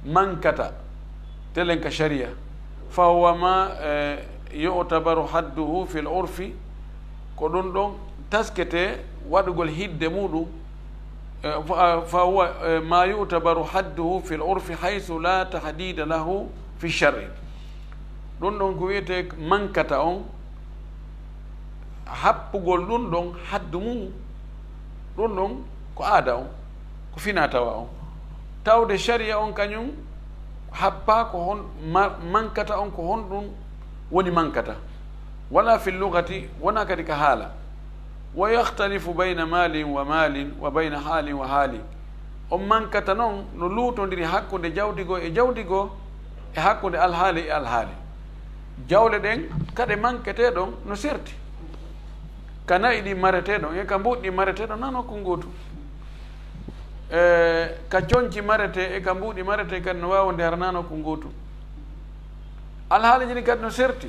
mankata, telen ka sharia, fa huwa ma, eh, yu'tabaru hadduhu fil urfi, ko ɗum ɗon taskete waɗugol hidde muɗum, eh, fa, fa huwa, eh, ma yu'tabaru hadduhu fil urfi haythu la tahdida lahu fi shar'i. Ɗum ɗon ko wiyetee mankata on, happugol ɗum ɗon haddu mum, ɗum ɗon ko aada on, ko finaa tawaa on. Tawde sharia on kañum happaa ko hon-, ma-, mankata on ko honɗum woni mankata. Wala fi lugati, wonaa kadi ka haala. Wa yakhtalifu bayna maalin wa maalin wa bayna haalin wa haali. On mankata non no luutondiri hakkunde jawdi goo e jawdi goo, e hakkunde alhaali e alhaali. Jawle ɗen ka ɗe manketee ɗon no serti. Ka na'i ɗin maretee ɗon e ka mbuuɗi ɗin maretee ɗon na nokku ngootu. E ka conci maretee e ka mbuuɗi maretee kadi no waawondee hara na nokku ngootu. Alhaaliiji ɗin kadi no serti.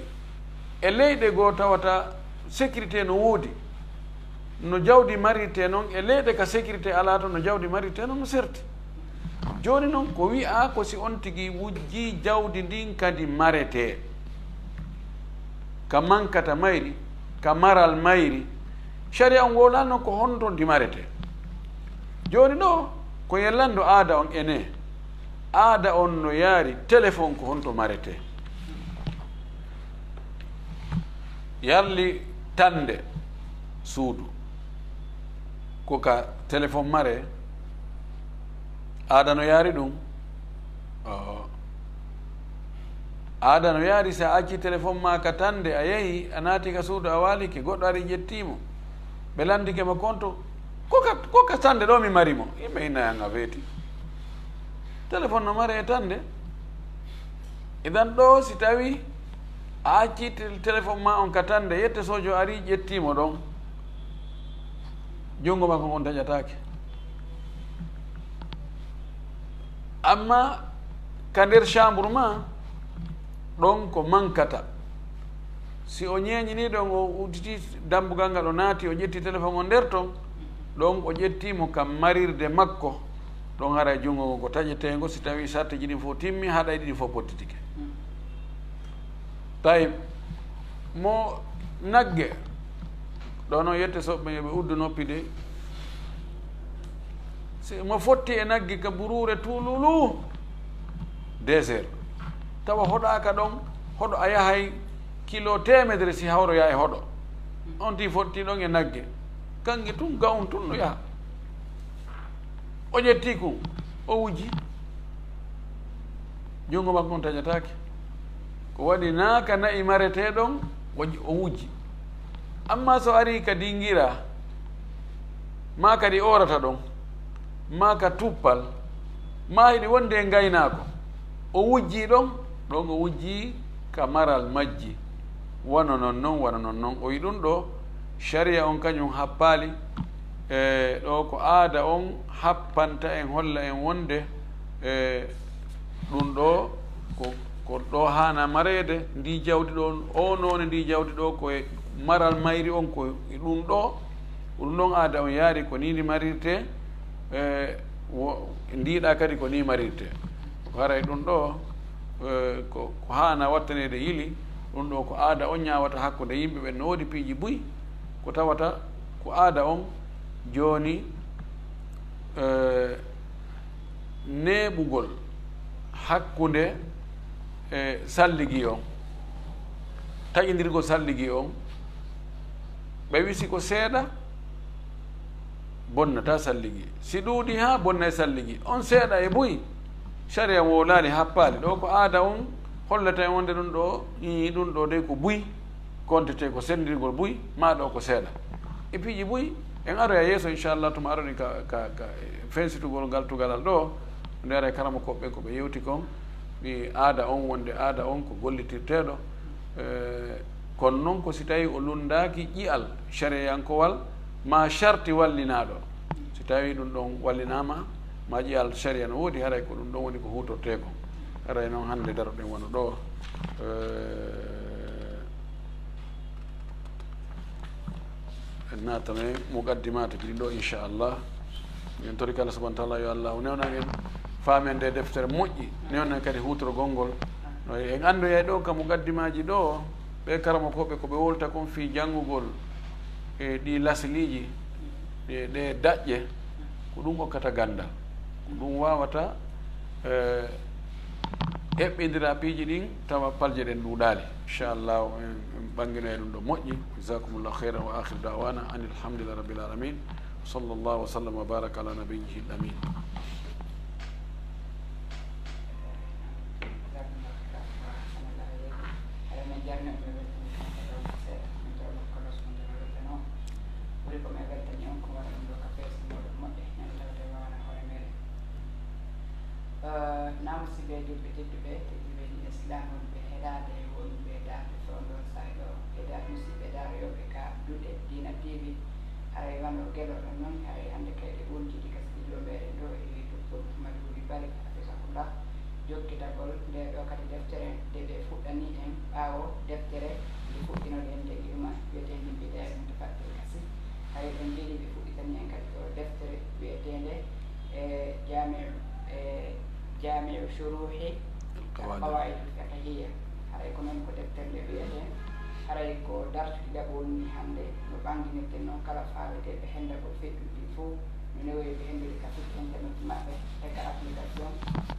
E leyɗe goo tawata sécurité no woodi. No jawdi marirtee non, e leyɗe ka sécurité alaa ton, no jawdi marirtee non, no serti. Jooni non, ko wi'aa ko si on tigi wujjii jawdi ndin kadi maretee, ka mankata mayri, ka maral mayri, sharia on wowlaano ko honto ndi maretee. Jooni ɗoo, ko e lanndo aada on enee. Aada on no yaari téléphone ko honto maretee. Yarli tannde suudu, ko ka téléphone maree. Aada no yaari ɗum? Oo. Aada no yaari, si a accii téléphone maa ka tannde, a yehii, a naatii ka suudu, a waalike, goɗɗo ari ƴettii mo, ɓe lanndike mo konto, ko ka, ko ka tannde ɗoo mi mari mo. Yimɓe inna, yanga weeti. Téléphone no mare e tannde. Idan ɗoo, si tawii a accii tel-, téléphone maa on ka tannde, yette soojo arii, ƴettii mo ɗon, junngo makko ngon taƴataake. Amma ka nder chambre maa, ɗon ko mankata. Si o ñeeñinii ɗon, o udditii dammbugal ngal, o naati, o ƴetti téléphone on nder ton, ɗon o ƴettii mo ka marirde makko, ɗon haray junngo ngon ko taƴeteengo, si tawii sartiiji ɗin fof timmi, haɗayɗi ɗin fof pottitike. Tayib, mo nagge, ɗo noon yette soɓɓe yo ɓe uddu noppi de. Si mo fotti e nagge ka buruure tuululu, deux heures. Tawa hoɗaaka ɗon, hoɗo a yahay kilo teemedere si hawroyaa e hoɗo. On tii fotti ɗon e nagge. Kannge tun, gawun tun no yaha. O ƴetti kun, o wuji. Junngo makko on taƴataake. Ko waɗi naa ka na'i maretee ɗon, o ƴ-, o wuji. Amma so arii ka dingira, maa kadi oorata ɗon, maa ka tuppal, maa hiɗi wonde e ngaynaako, o wujjii ɗon, ɗon o wujjii ka maral majji. Wano non non, wano non non. O wi'i ɗun ɗoo, sariya on kañun happaali, e ɗoo ko aada on happanta en, holla en wonde, e ɗun ɗoo ko, ko ɗoo haana mareede, ndii jawdi ɗoo, oo noone ndii jawdi ɗoo ko e maral mayri on, ko e ɗun ɗoo, ko ɗun ɗon aada on yaari, ko nii ndi marirtee, e wo-, ndiiɗaa kadi ko nii marirtee. Ko haray ɗun ɗoo, e ko, ko haana wattaneede yili, ɗun ɗoo ko aada on ñaawata hakkunde yimɓe ɓen. No woodi piiji buy ko tawata ko aada on jooni, e neeɓugol hakkunde, e salligi on, taƴindirgol salligi on, ɓe wii si ko seeɗa, bonnata salligi, si ɗuuɗi haa bonna e salligi, on seeɗa e buy, sariya wowlaali, happaali. Ɗoo ko aada on hollata e wonde ɗun ɗoo, ii, ɗun ɗoo dey ko buy, kontetee ko senndirgol buy, maa ɗoo ko seeɗa. E piiji buy, en aroya yeeso, inchallah, tuma aroɗen ka, ka, ka fensitugol ngal tugalal ɗoo. Nde ara e karamokooɓe ɓen ko ɓe yewti kon, ɗi aada on, wonde aada on ko gollitirteeɗo. E, kono non ko si tawii o lunndaaki ƴi'al sariyankowal, maa sarti wallinaaɗo. Si tawii ɗun ɗon wallinaama, maa ƴi'al sariya no woodi, haray ko ɗun ɗon woni ko huutortee kon. Haray non hannde daroɗen wano ɗoo. E, En naatana e muqaddimaatuuji ɗin ɗoo, inchallah. En tori kala subhanahu wa taala yo Allahu newnan en faamen nde deftere moƴƴi, newnan kadi huutorgol ngol. No en anndoyay ɗoo ka muqaddimaaji ɗoo, ɓee karamokooɓe ko ɓe wolta kon fii janngugol e ɗii lasliiji, e ɗee daƴƴe, ko ɗun okkata ganndal. Ko ɗun waawata, eh, eɓɓindira piiji ɗin, tawa palje ɗen ɗuuɗaali. Inchallah, en, en ɓannginoya ɗun ɗoo moƴƴi. Jazakumullahu khairan wa akhiru da'wana anil hamdulillahi rabbil alamin. Sallallahu wa sallam wa baraka ala nabiyyihi al amin. Ɓuri ko mi weltani on ko waɗa ɗum ɗo ka feeso moɗon moƴƴa, ñande tawata e wawana hoore meɗen. Eh, na musiɓɓe julɓe tedduɓe, tedduɓe diine Islam wonɓe heɗaade, wonɓe darde fewndo saay ɗo, e dar musiɓɓe daaroyooɓe ka duɗe Diina T V. Haray wano geloɗon non, haray hannde kayɗe wontiiɗi ka studio meɗen ɗo e Docteur Mouhamadou Wuli Bari, hafisahullah. Jokkitagol nde ɗo kadi deftere nde ɓe fuɗɗani en ɓaawo deftere nde fuɗɗinoɗen nde iɗuma wiyeteende Bidaaya Mutafakkir Kasi. Haray ɓe njeeɗi ɓe fuɗɗitani en kadi ɗo deftere wiyeteende, e, Jaamiu, e, Jaamiu Shuruhi Al Qawaid Al Fiqhiyya. Haray ko noon ko deftere nde wiyetee. Haray ko darsu ɗiɗaɓo woni hannde no ɓannginirten noon kala faaleteeɓe henndagol feƴƴuɗi ɗi fof. No newoyi ɓe henndude ka site internet maɓɓe, e ka application,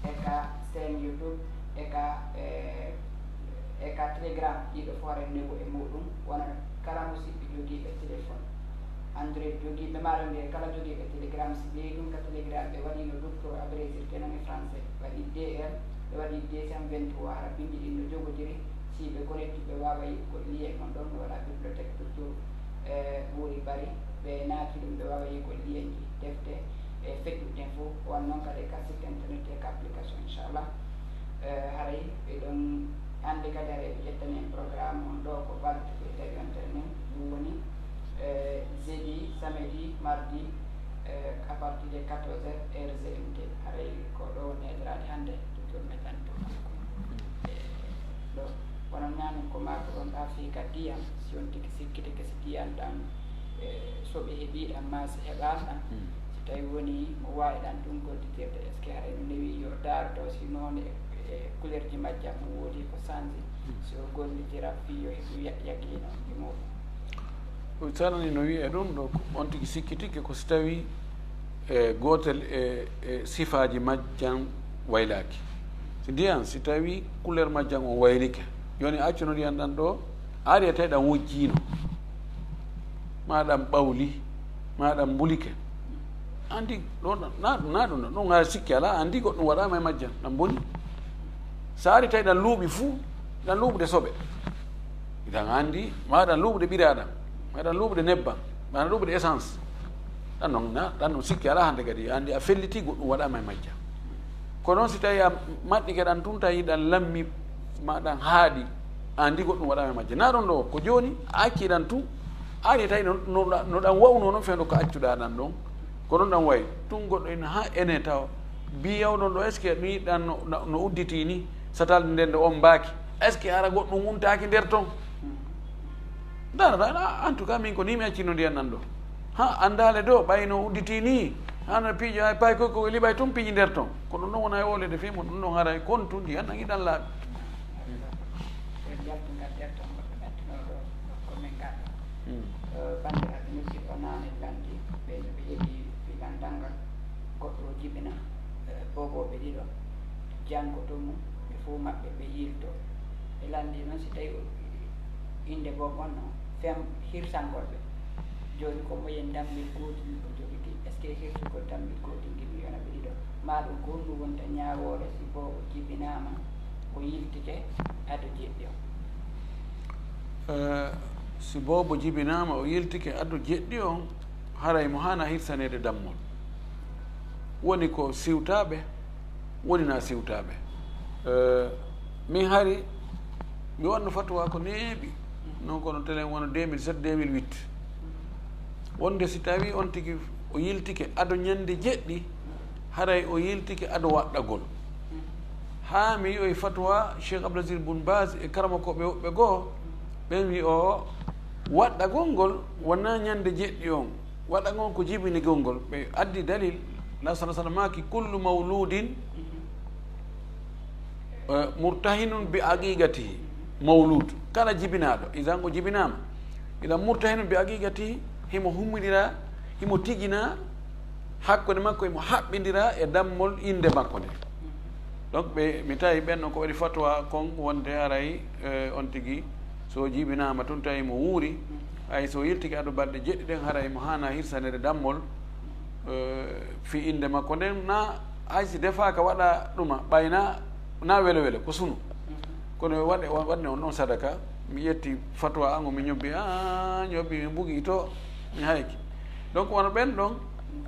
e ka chaîne YouTube, e ka, eh, e ka Telegram, ɗiɗo fof aɗa newo e muɗum. Wona kala musiɓɓe jogiiɓe téléphone Android, jogiiɓe, maaro mbiye kala jogiiɓe Telegram, si ɓeyi ɗum ka Telegram, ɓe waɗi no Docteur Abré Sirte noon e français, waɗi D R, ɓe waɗi deux cent vingt-trois, hara binndi ɗin no jogodiri, si ɓe connecti, ɓe waawa yi'ugol lien on ɗon, no waɗa bibliothèque Docteur, eh, Wuri Bari, ɓe naati ɗum, ɓe waawa yi'ugol lienji, defte, e feƴƴuɗi ɗen fof, wan noon kadi ka site internet e ka application, inchallah. Eh, haray ɓe ɗon anndi kadi, haray ɓe ƴettani en programme on ɗo, ko balɗe ɗe tawi on tenen, ɗum woni, eh, jeudi, samedi, mardi, eh, à partir de quatorze heures, heure G M T. Haray ko ɗo woni heɗoraade hannde, Docteur Madiane Bourkoukounou. Eh, ɗo, wonon ñaamin ko maakoɗon ɗa fii ka diyan, si on tigi sikkitike si diyan ɗan, eh, so ɓe heɓii ɗan maa si heɓaali ɗan. Hmm. Si tawi woni mo waawi ɗan ɗun gollitirde, est-ce que haray no newi yo daaro taw si noone e, e couleurji majjan mo woodi ko sanji, hmm, si o gollitira fii yo heɓu ya-, yaqiino e muɗum? O salani no wi'e ɗun ɗo, on tigi sikkitike ko si tawi e gootel e, e sifaaji majjan waylaaki. Si ndiyan, si tawi couleur majjan on waylike, jooni accu no ndiyan ɗan ɗo, a ari e tawi ɗan wujjiino, maa ɗan ɓawli, maa ɗan mbulike. Anndi ɗo, na, na ɗum, ɗum haa sikki alaa, anndi goɗɗum waɗaama e majjan, ɗan mboni. So a ari tawi ɗan luuɓi fuu, ɗan luuɓude soɓe. Idan anndi, maa ɗan luuɓude ɓiraaɗan, maa ɗan luuɓude nebban, maa ɗan luuɓude essence. Ɗan non na, ɗan non sikki alaa hannde kadi, anndi a felliti goɗɗum waɗaama e majja. Ko noon si tawii a maɗɗike ɗan tun, tawi ɗan lammi ma ɗan haaɗi, anndi goɗɗum waɗaama e majja. Na ɗon ɗo, ko jooni a acci ɗan tun, ari tawi no, no, no ɗan wa'unoo noon fewndo ko accuɗaa ɗan ɗon. Ko ɗon ɗan wayi, tun goɗɗo ina haa ene tawa. Biyaw ɗon ɗo, est-ce que ni ɗan no, no, no udditii ni, satal nden ɗo on mbaaki? Est-ce que hara goɗɗum wuntaaki nder ton? Ndaara, en tout cas, min ko ni mi accino ndiyan nan ɗo. Ha, anndaale do, ɓayno udditi ni. Hana piijo, ay pay ko, ko liɓay tun piiji nder ton. Ko ɗum ɗon wona e wolede fii mo, ɗum ɗon haray kon tun ndiyan nan iɗan laaɓi. Ɓe jaltungal nder ton, goɗɗo ɓettuno ɗo, ko min ngarɗo. Hmm. Eh, banndiraaɓe musidɓe nane landi, ɓe no ɓe heɓi fii landal ngal, goɗɗo o jibina, eh, boobooɓe ɗiɗo, janngoto mum, ɓe fof maɓɓe ɓe yilto. Ɓe landi noon si tawi o Innde boobo on no fem hirsangol ɓe. Jooni ko moyen dammel gootel o jogiti. Est-ce que hirsugol dammel gootel ngel mi yona ɓe ɗiɗo? Maa ɗum ko honɗum wonta ñaawoore si boobo jibinaama o yiltike ado jeɗɗi on? Eh, si boobo jibinaama o yiltike ado jeɗɗi on, haray mo haana hirsaneede dammol. Woni ko siwtaaɓe, woni na siwtaaɓe. Eh, min hari, mi wanno fatuwa ko neeɓi, non kono telen wano deux mille sept, deux mille huit. Wonde si tawi on tigi o yiltike ado ñande jeɗɗi, haray o yiltike ado waɗɗagol. Haa mi yi'oy fatuwa Cheikh Abdoul Aziz Boun Baz e karamokooɓe woɓɓe goo, ɓen wi'o waɗɗagol ngol wonaa ñande jeɗɗi on. Waɗa ngon ko jibinigol ngol. Ɓe addi dalil, Nabi sallallahu alaihi wasallam maaki, "Kullu mawludin, eh, murtahinun bi aqiqatihi." Mawlud, kala jibinaaɗo, idan o jibinaama, idan murtahinun bi aqiqatihi, himo hummidira, himo tijina hakkunde makko, himo haɓɓindira e dammol innde makko nde. Donc, ɓe, mi tawi ɓen non ko waɗi fatwa kon wonde haray, eh, on tigi, so o jibinaama tun tawi mo wuuri, hay so o yiltike ado balɗe jeɗɗi ɗen, haray mo haana hirsanede dammol, eh, fii innde makko nden, na hay si defaaka waɗa ɗuma, ɓay na, na wele wele, ko sunu. Kono waɗe, waɗne on ɗon sadaka, mi ƴetti fatwa an o mi ñobbi, a, ñobbi, mi bugi to, mi hayki. Donc, wano ɓen ɗon,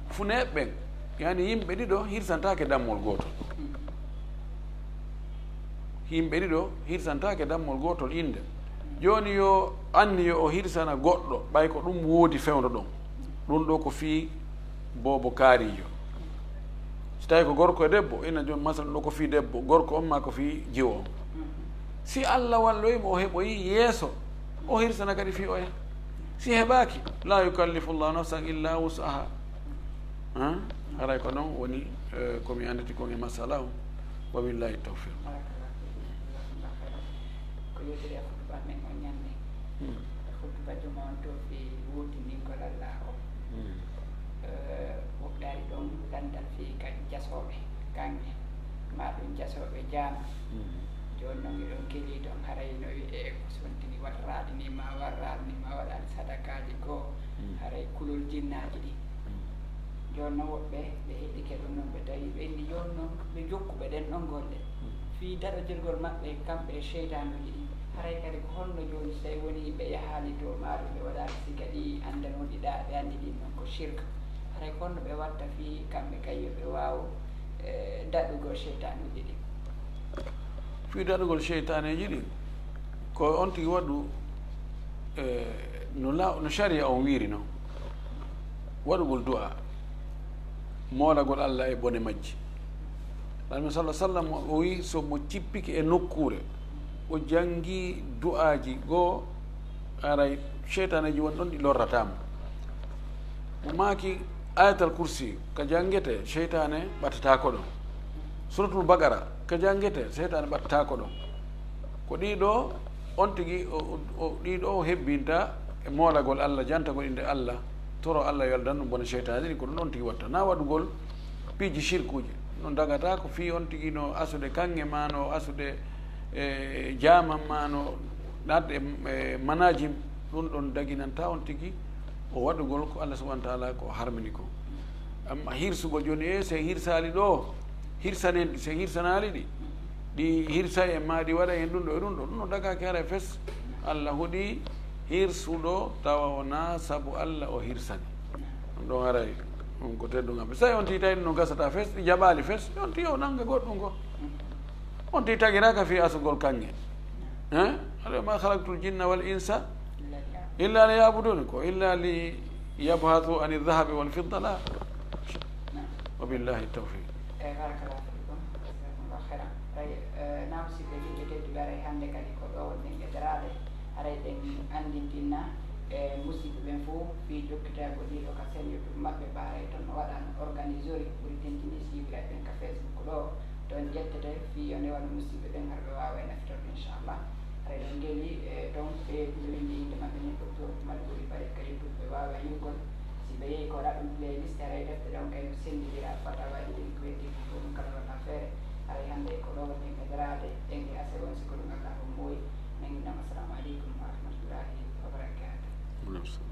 funeeɓe ɓen, yani yimɓe ɗiɗo hirsantaake dammol gootol. Yimɓe ɗiɗo hirsantaake dammol gootol innde. Jooni yo anniyo o hirsana goɗɗo, ɓay ko ɗum woodi fewndo ɗon. Ɗum ɗo ko fii boobo kaariijo. Si tawi ko gorko e debbo, ina jooni masal ɗo ko fii debbo, gorko on maa ko fii jiwo on. Si Allah walloyi mo o heɓoyi yeeso, o hirsana kadi fii oya. Si heɓaaki, la yukallifu Allahu nafsan illa wus'aha. Han? Haray ko non woni, eh, ko mi annditi kon e masala on. Wa billahi tawfiq. Barakallahu fiik. Jazakumullahu khairan. Ko yewtere e khutba men on ñande. Hmm. Khutba juma on to fii wuurtiningol Allah o. Hmm. Eh, woɗɗaari ɗon landal fii ka jasooɓe, kaŋŋe, maa ɗum jasooɓe jaama. Hmm. Jooni non eɗon kelii ɗon haray no wi'e ko sontini warraade ni, maa warraade ni, maa waɗaade sadakaaji goo, hmm, haray kulol jinnaaji ɗi. Hmm. Jooni non woɓɓe ɓe heɗike ɗum non, ɓe tawi ɓe inni jooni non ɓe jokkuɓe ɗen ɗon golle. Hmm. Fii daɗodirgol maɓɓe kamɓe e seytaanuuji ɗin. Haray kadi ko honno jooni si tawi woni ɓe yahaali to, maa ɗum ɓe waɗaali siga ɗi anndanuuɗi ɗa, ɓe anndi ɗin non ko shirk. Haray ko honno ɓe watta fii kamɓe kay yo ɓe waaw, eh, daɗugol seytaanuuji ɗin? Fii daɗugol seytaaneeji ɗin, ko on tigi waɗu, eh, no la-, no sharia on wiiri non. Waɗugol du'a, moolagol Allah e bone majji. Annabi sallallahu alaihi wasallam o wi, so mo cippike e nokkuure, o jangi du'aaji goo, aray seytaaneeji won ɗon ɗi lorrataa mo. Mo maaki, Ayatal Kursi ka jangete, seytaane ɓattataako ɗon. Suratul Baqara ka jangete, seytaane ɓattataako ɗon. Ko ɗiɗo on tigi, o, o, o, ɗiɗo o hebbinta e moolagol Allah, jantagol innde Allah, toro Allah yo Allah dan ɗum bone seytaane ɗin, ko ɗum on tigi watta. Na waɗugol piiji shirkuuji. Ɗum dagata ko fii on tigi no asude kaŋŋe, maa no asude, e, jaaman, maa no naatde e, e manajim. Ɗum ɗon daginanta on tigi o waɗugol ko Allah subhanahu wa ta'ala ko harmini ko. Amma hirsugol jooni, e, si en hirsaali ɗo, hirsanen ɗi, si en hirsanaali ɗi, ɗi hirsa en, maa ɗi waɗa en ɗum ɗo e ɗum ɗo, ɗum no dagaaki haray fes. Allah hoɗi hirsuɗo tawa wonaa sabu Allah o hirsani. Ɗum haray ɗum ko teddungal. So tawi on tigi tawi ɗum no gasata fes, ɗi jaɓaali fes, on tigi o nannga goɗɗum ko. On tigi tagiraaka fii asugol kaŋŋe. Hein? Haray ma khalaqtul jinna wal insa illa liya'budun ko illa li yabhathu ani dhahabi wal fidda la. Wa billahi tawfiq. Eyi, barakallahu fikum. Jazakumullahu khairan. Haray, eh, na musidɓe julɓe tedduɓe, haray hannde kadi ko ɗo wonɗen e daraade. Haray ɗen anndintinna e musidɓe ɓen fof fii jokkitagol ɗiɗo ka chaîne YouTube maɓɓe, ɓaaray ton no waɗan organisori ɓuri tentini siiwiraɓe ɓen ka Facebook ɗo. Ton ƴettete fii yo nde wano musidɓe ɓen har ɓe waawa e naftorde, inchallah. Haray ɗon ngeli, e, ton ɓe ɓe winndi innde maɓɓe nen, Docteur Oumar Gori Barry ka YouTube, ɓe waawa yi'ugol. Si ɓe yehi ko waɗa ɗum playlist, haray defte ɗon kay no senndindira fatawaaji ɗin ko heddi ko fof ɗum kala wonaa feere. Haray hannde ko ɗo woni e daraade, en e asere on, si ko ɗum Allah on moyi. Men innama, assalamu aleykum wa rahmatullahi wa barakatuh.